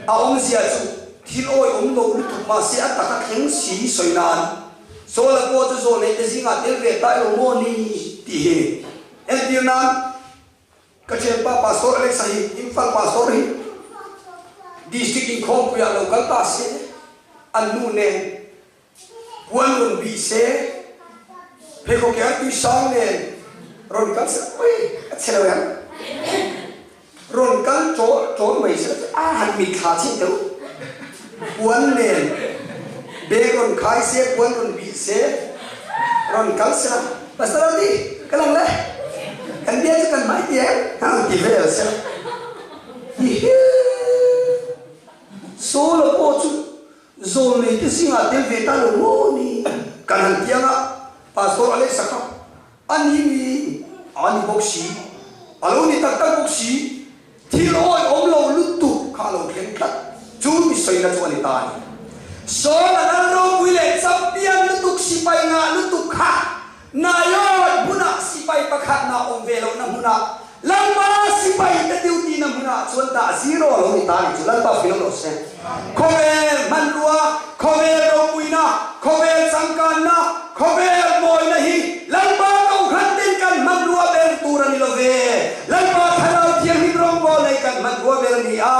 A awmzia chu Thil awi awm lo lutuk mahse a taka thleng si sawi nan Saul-a pawh chu zawl neih te zingah tel ve ta elo maw ni tih hi entir nan ka thianpa Pastor Alexa hi Imphal Pastor hi District inkhawmpuiah lo kal ta se an nu nen Puan rawn bih se, pheikhawk ke tui sang nen rawn kal se ui a che lo em? Rawn kal ṭawl ṭawl mai se a han mitthla chhin deuh. Puan nen bag rawn khai se, puan rawn bih se, rawn kal se la, Pastor Aldi, ka lang le, kan bia chu kan hmai ti em? A rawn ti vel se la, Hihi! Saul-a pawh chu Zawlnei te zingah tel ve ta lo maw ni? Kan han ti anga Pastor Alexa kha a ni mi a ni bawk si, a lo ni tak tak bawk si, thil awi awm lo lutuk kha a lo thleng tlat chu mi sawina chu a ni ta a ni. Saul a lal ropui leh champion lutuk sipai ngah lutuk kha Naiawt hmunah sipai pakhat na awm ve lohna hmunah Lalpa sipai te duty na hmunah chuan dah zero a lo ni ta ni chu Lalpa filo lo se. Khawvel hmanrua, khawvel ropuina, khawvel changkanna, khawvel mawina hi Lalpa kohhran ten kan hmanrua ber tur a ni lo ve. Lalpa Thlarau Thianghlim rawngbawl nei kan hmanrua ber a ni a.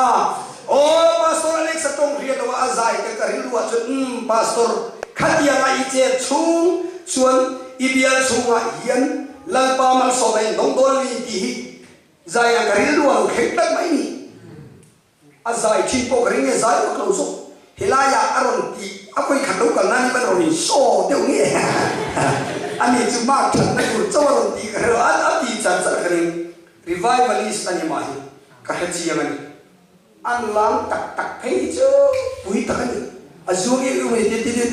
Aw Pastor Alex a tawng hriat lo a, a zai te ka rilru ah chuan umm Pastor khatianga i chet chhung chuan i bial chhungah hian Lalpa malsawm a en dawng dawn a ni tih hi zai ang ka rilru a lo thleng tlat mai ni. A zai thin pawh ka ring nge zai vak lo zawk helaiah a rawn tih a khawi khat lo kal nan hi van rawn in saw deuh nge a ni chu mark thatna tur chauh a rawn tih ka hre lo a tih char char ka ring revivalist a ni mah hi ka hre chiang a ni. An lam tak tak phei hi chu pui tak a ni. A zuang em em a ni ti tin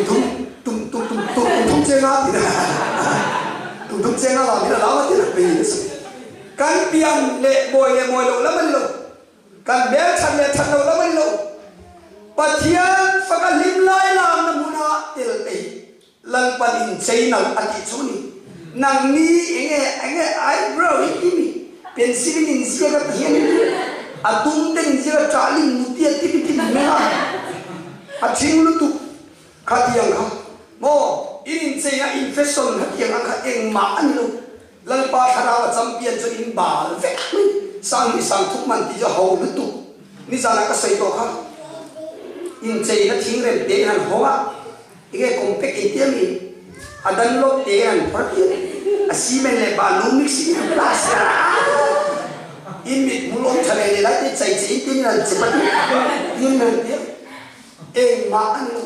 tum thum tum tum tum tum tum thum chenga ti na tum thum chenga lam hi a lam a ti na pei nasa. Kan pian leh mawi leh mawi loh lam a ni lo. Kan hmel that leh that loh lam a ni lo. Pathian faka hlim lai lamna hmuna tel te hi Lalpan in chei nalh a tih chu ni. Nang ni enge enge eyebrow hi ti mi pencil in in ziak a ti hian in a tum ten in ziak a chah ling muti a ti mi ti mi a a thing lutuk kha tiang kha maw in in chei a in fashion kha tiang ang kha engmah a ni lo Lalpa thlarau a champion chuan in bal vek mai sang hi sang thuk man tih chu a ho lutuk nizan ah ka sawi tawh kha in chei na thing rem te in han hawng a Enge compact in tia mi? A dan lawk te an phawrh tir. A cement leh balu mix in an plaster a. In mit hmul awm tha leh leh lai te chai chei tin in an chep a tin an tia. Engmah a ni lo.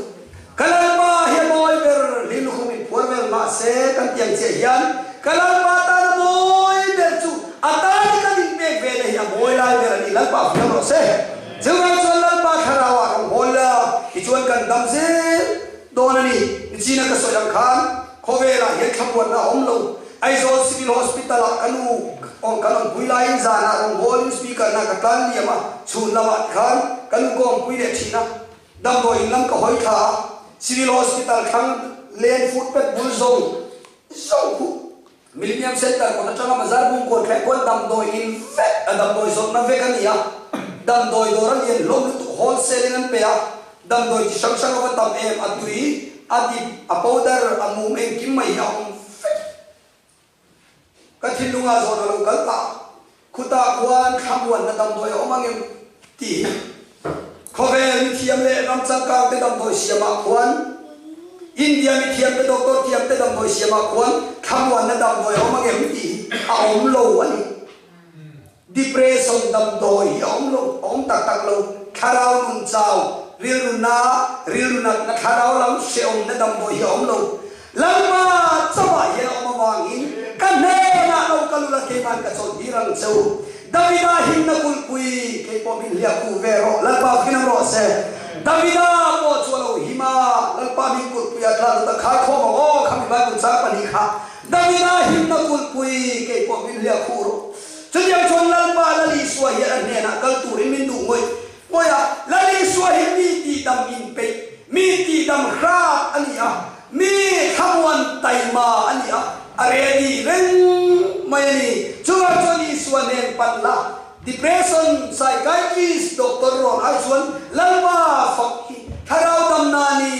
Ka Lalpa hi a mawi ber hlim lukhum in phuar vel mahse kan tiang chiah hian ka Lalpa tan a mawi ber chu a tan i kan inpek ve na hi a mawi lai ber a ni Lalpa hmuh rawh se. Chuvang chuan Lalpa thlarauah rawn hawl la, tichuan kan dam zel dawn a ni. Nichina ka sawi ang khan khawvelah hian thlamuanna a awm lo. Aizawl Civil Hospital-ah ka nu kan awmpui laiin zanah rawngbawlin speaker na ka tlan liam a, chhun lamah khan ka nu ka awmpui leh thin a. Damdawi in lam ka hawi thla a, Civil Hospital thlang len footpath bul zawng zawng khuh Millennium Centre kawt atanga bazar bungkawn thleng khuan damdawi in vek a damdawi zawrhna vek a ni a, damdawi dawr a lian hlawm lutuk wholesale in an pe a, damdawi chi hrang hrang a va tam em, a tui, a dip, a powder, a mum engkim mai hi a awm vek. Ka thinlungah zawn a lo kal ta, khutah khuan thlamuanna damdawi a awm ang em tih hi khawvel mithiam leh ram changkangte damdawi siamah khuan India mithiamte doctor thiamte damdawi siamah khuan thlamuanna damdawi a awm ang em tih hi a awm lo a ni. Depression damdawi hi a awm lo, a awm tak tak lo. Thlarau nun chau, rilru na, rilru natna thlarau lam hrehawmna damdawi hi a awm lo. Lalpa chauhah hian a awm avangin ka hnenah lo kal ula keiman ka chawlh tir ang che u. Davida himna kulhpui kei pawh min hliah khuh ve rawh, Lalpa fin ang rawh se. Davida pawh chu a lo him a, Lalpa min kulhpui a tla lut a khai khawm ang aw, khami Bible chang pahnih kha. Davida himna kulhpui kei pawh min hliah khuh rawh. Chutiang chuan Lalpa Lal Isua hian a hnenah kal turin min duh ngawih ngawih a, Lal Isua hi mi tihdam inpeih, mi tihdam hrat a ni a, Mi thlamuan taima a ni a, a ready reng mai a ni. Chuvang chuan Isua nen pan la, depression psychiatrist doctor rawn ai chuan Lalpa fak hi thlarau damna a ni.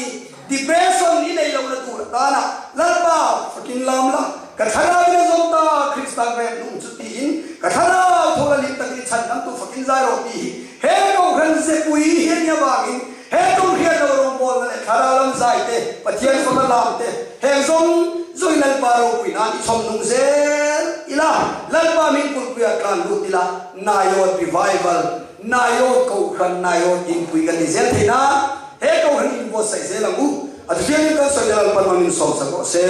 Depression i neih lohna tur atana Lalpa fakin lam la, ka thlarau in a zawm ta, Krista rep nung chu tiin ka thlarau tho la lim takin i chhan dam tu fakin zai rawh tih hi he kohhran zepui hi a nih avangin He tum hian lo rawngbawlna leh thlarau lam zai te, Pathian faka lam te, heng zawng zawngin Lalpa ropui nan i chhawm nung zel ila, Lalpa min kulhpuiah tlan lut ila, Naiawt Revival, Naiawt Kohhran, Naiawt Inpui kan ni zel thei nan he Kohhran in buatsaih zel ang u. A thutiangin kan sawi te Lalpan hmangin sawmsak rawh se.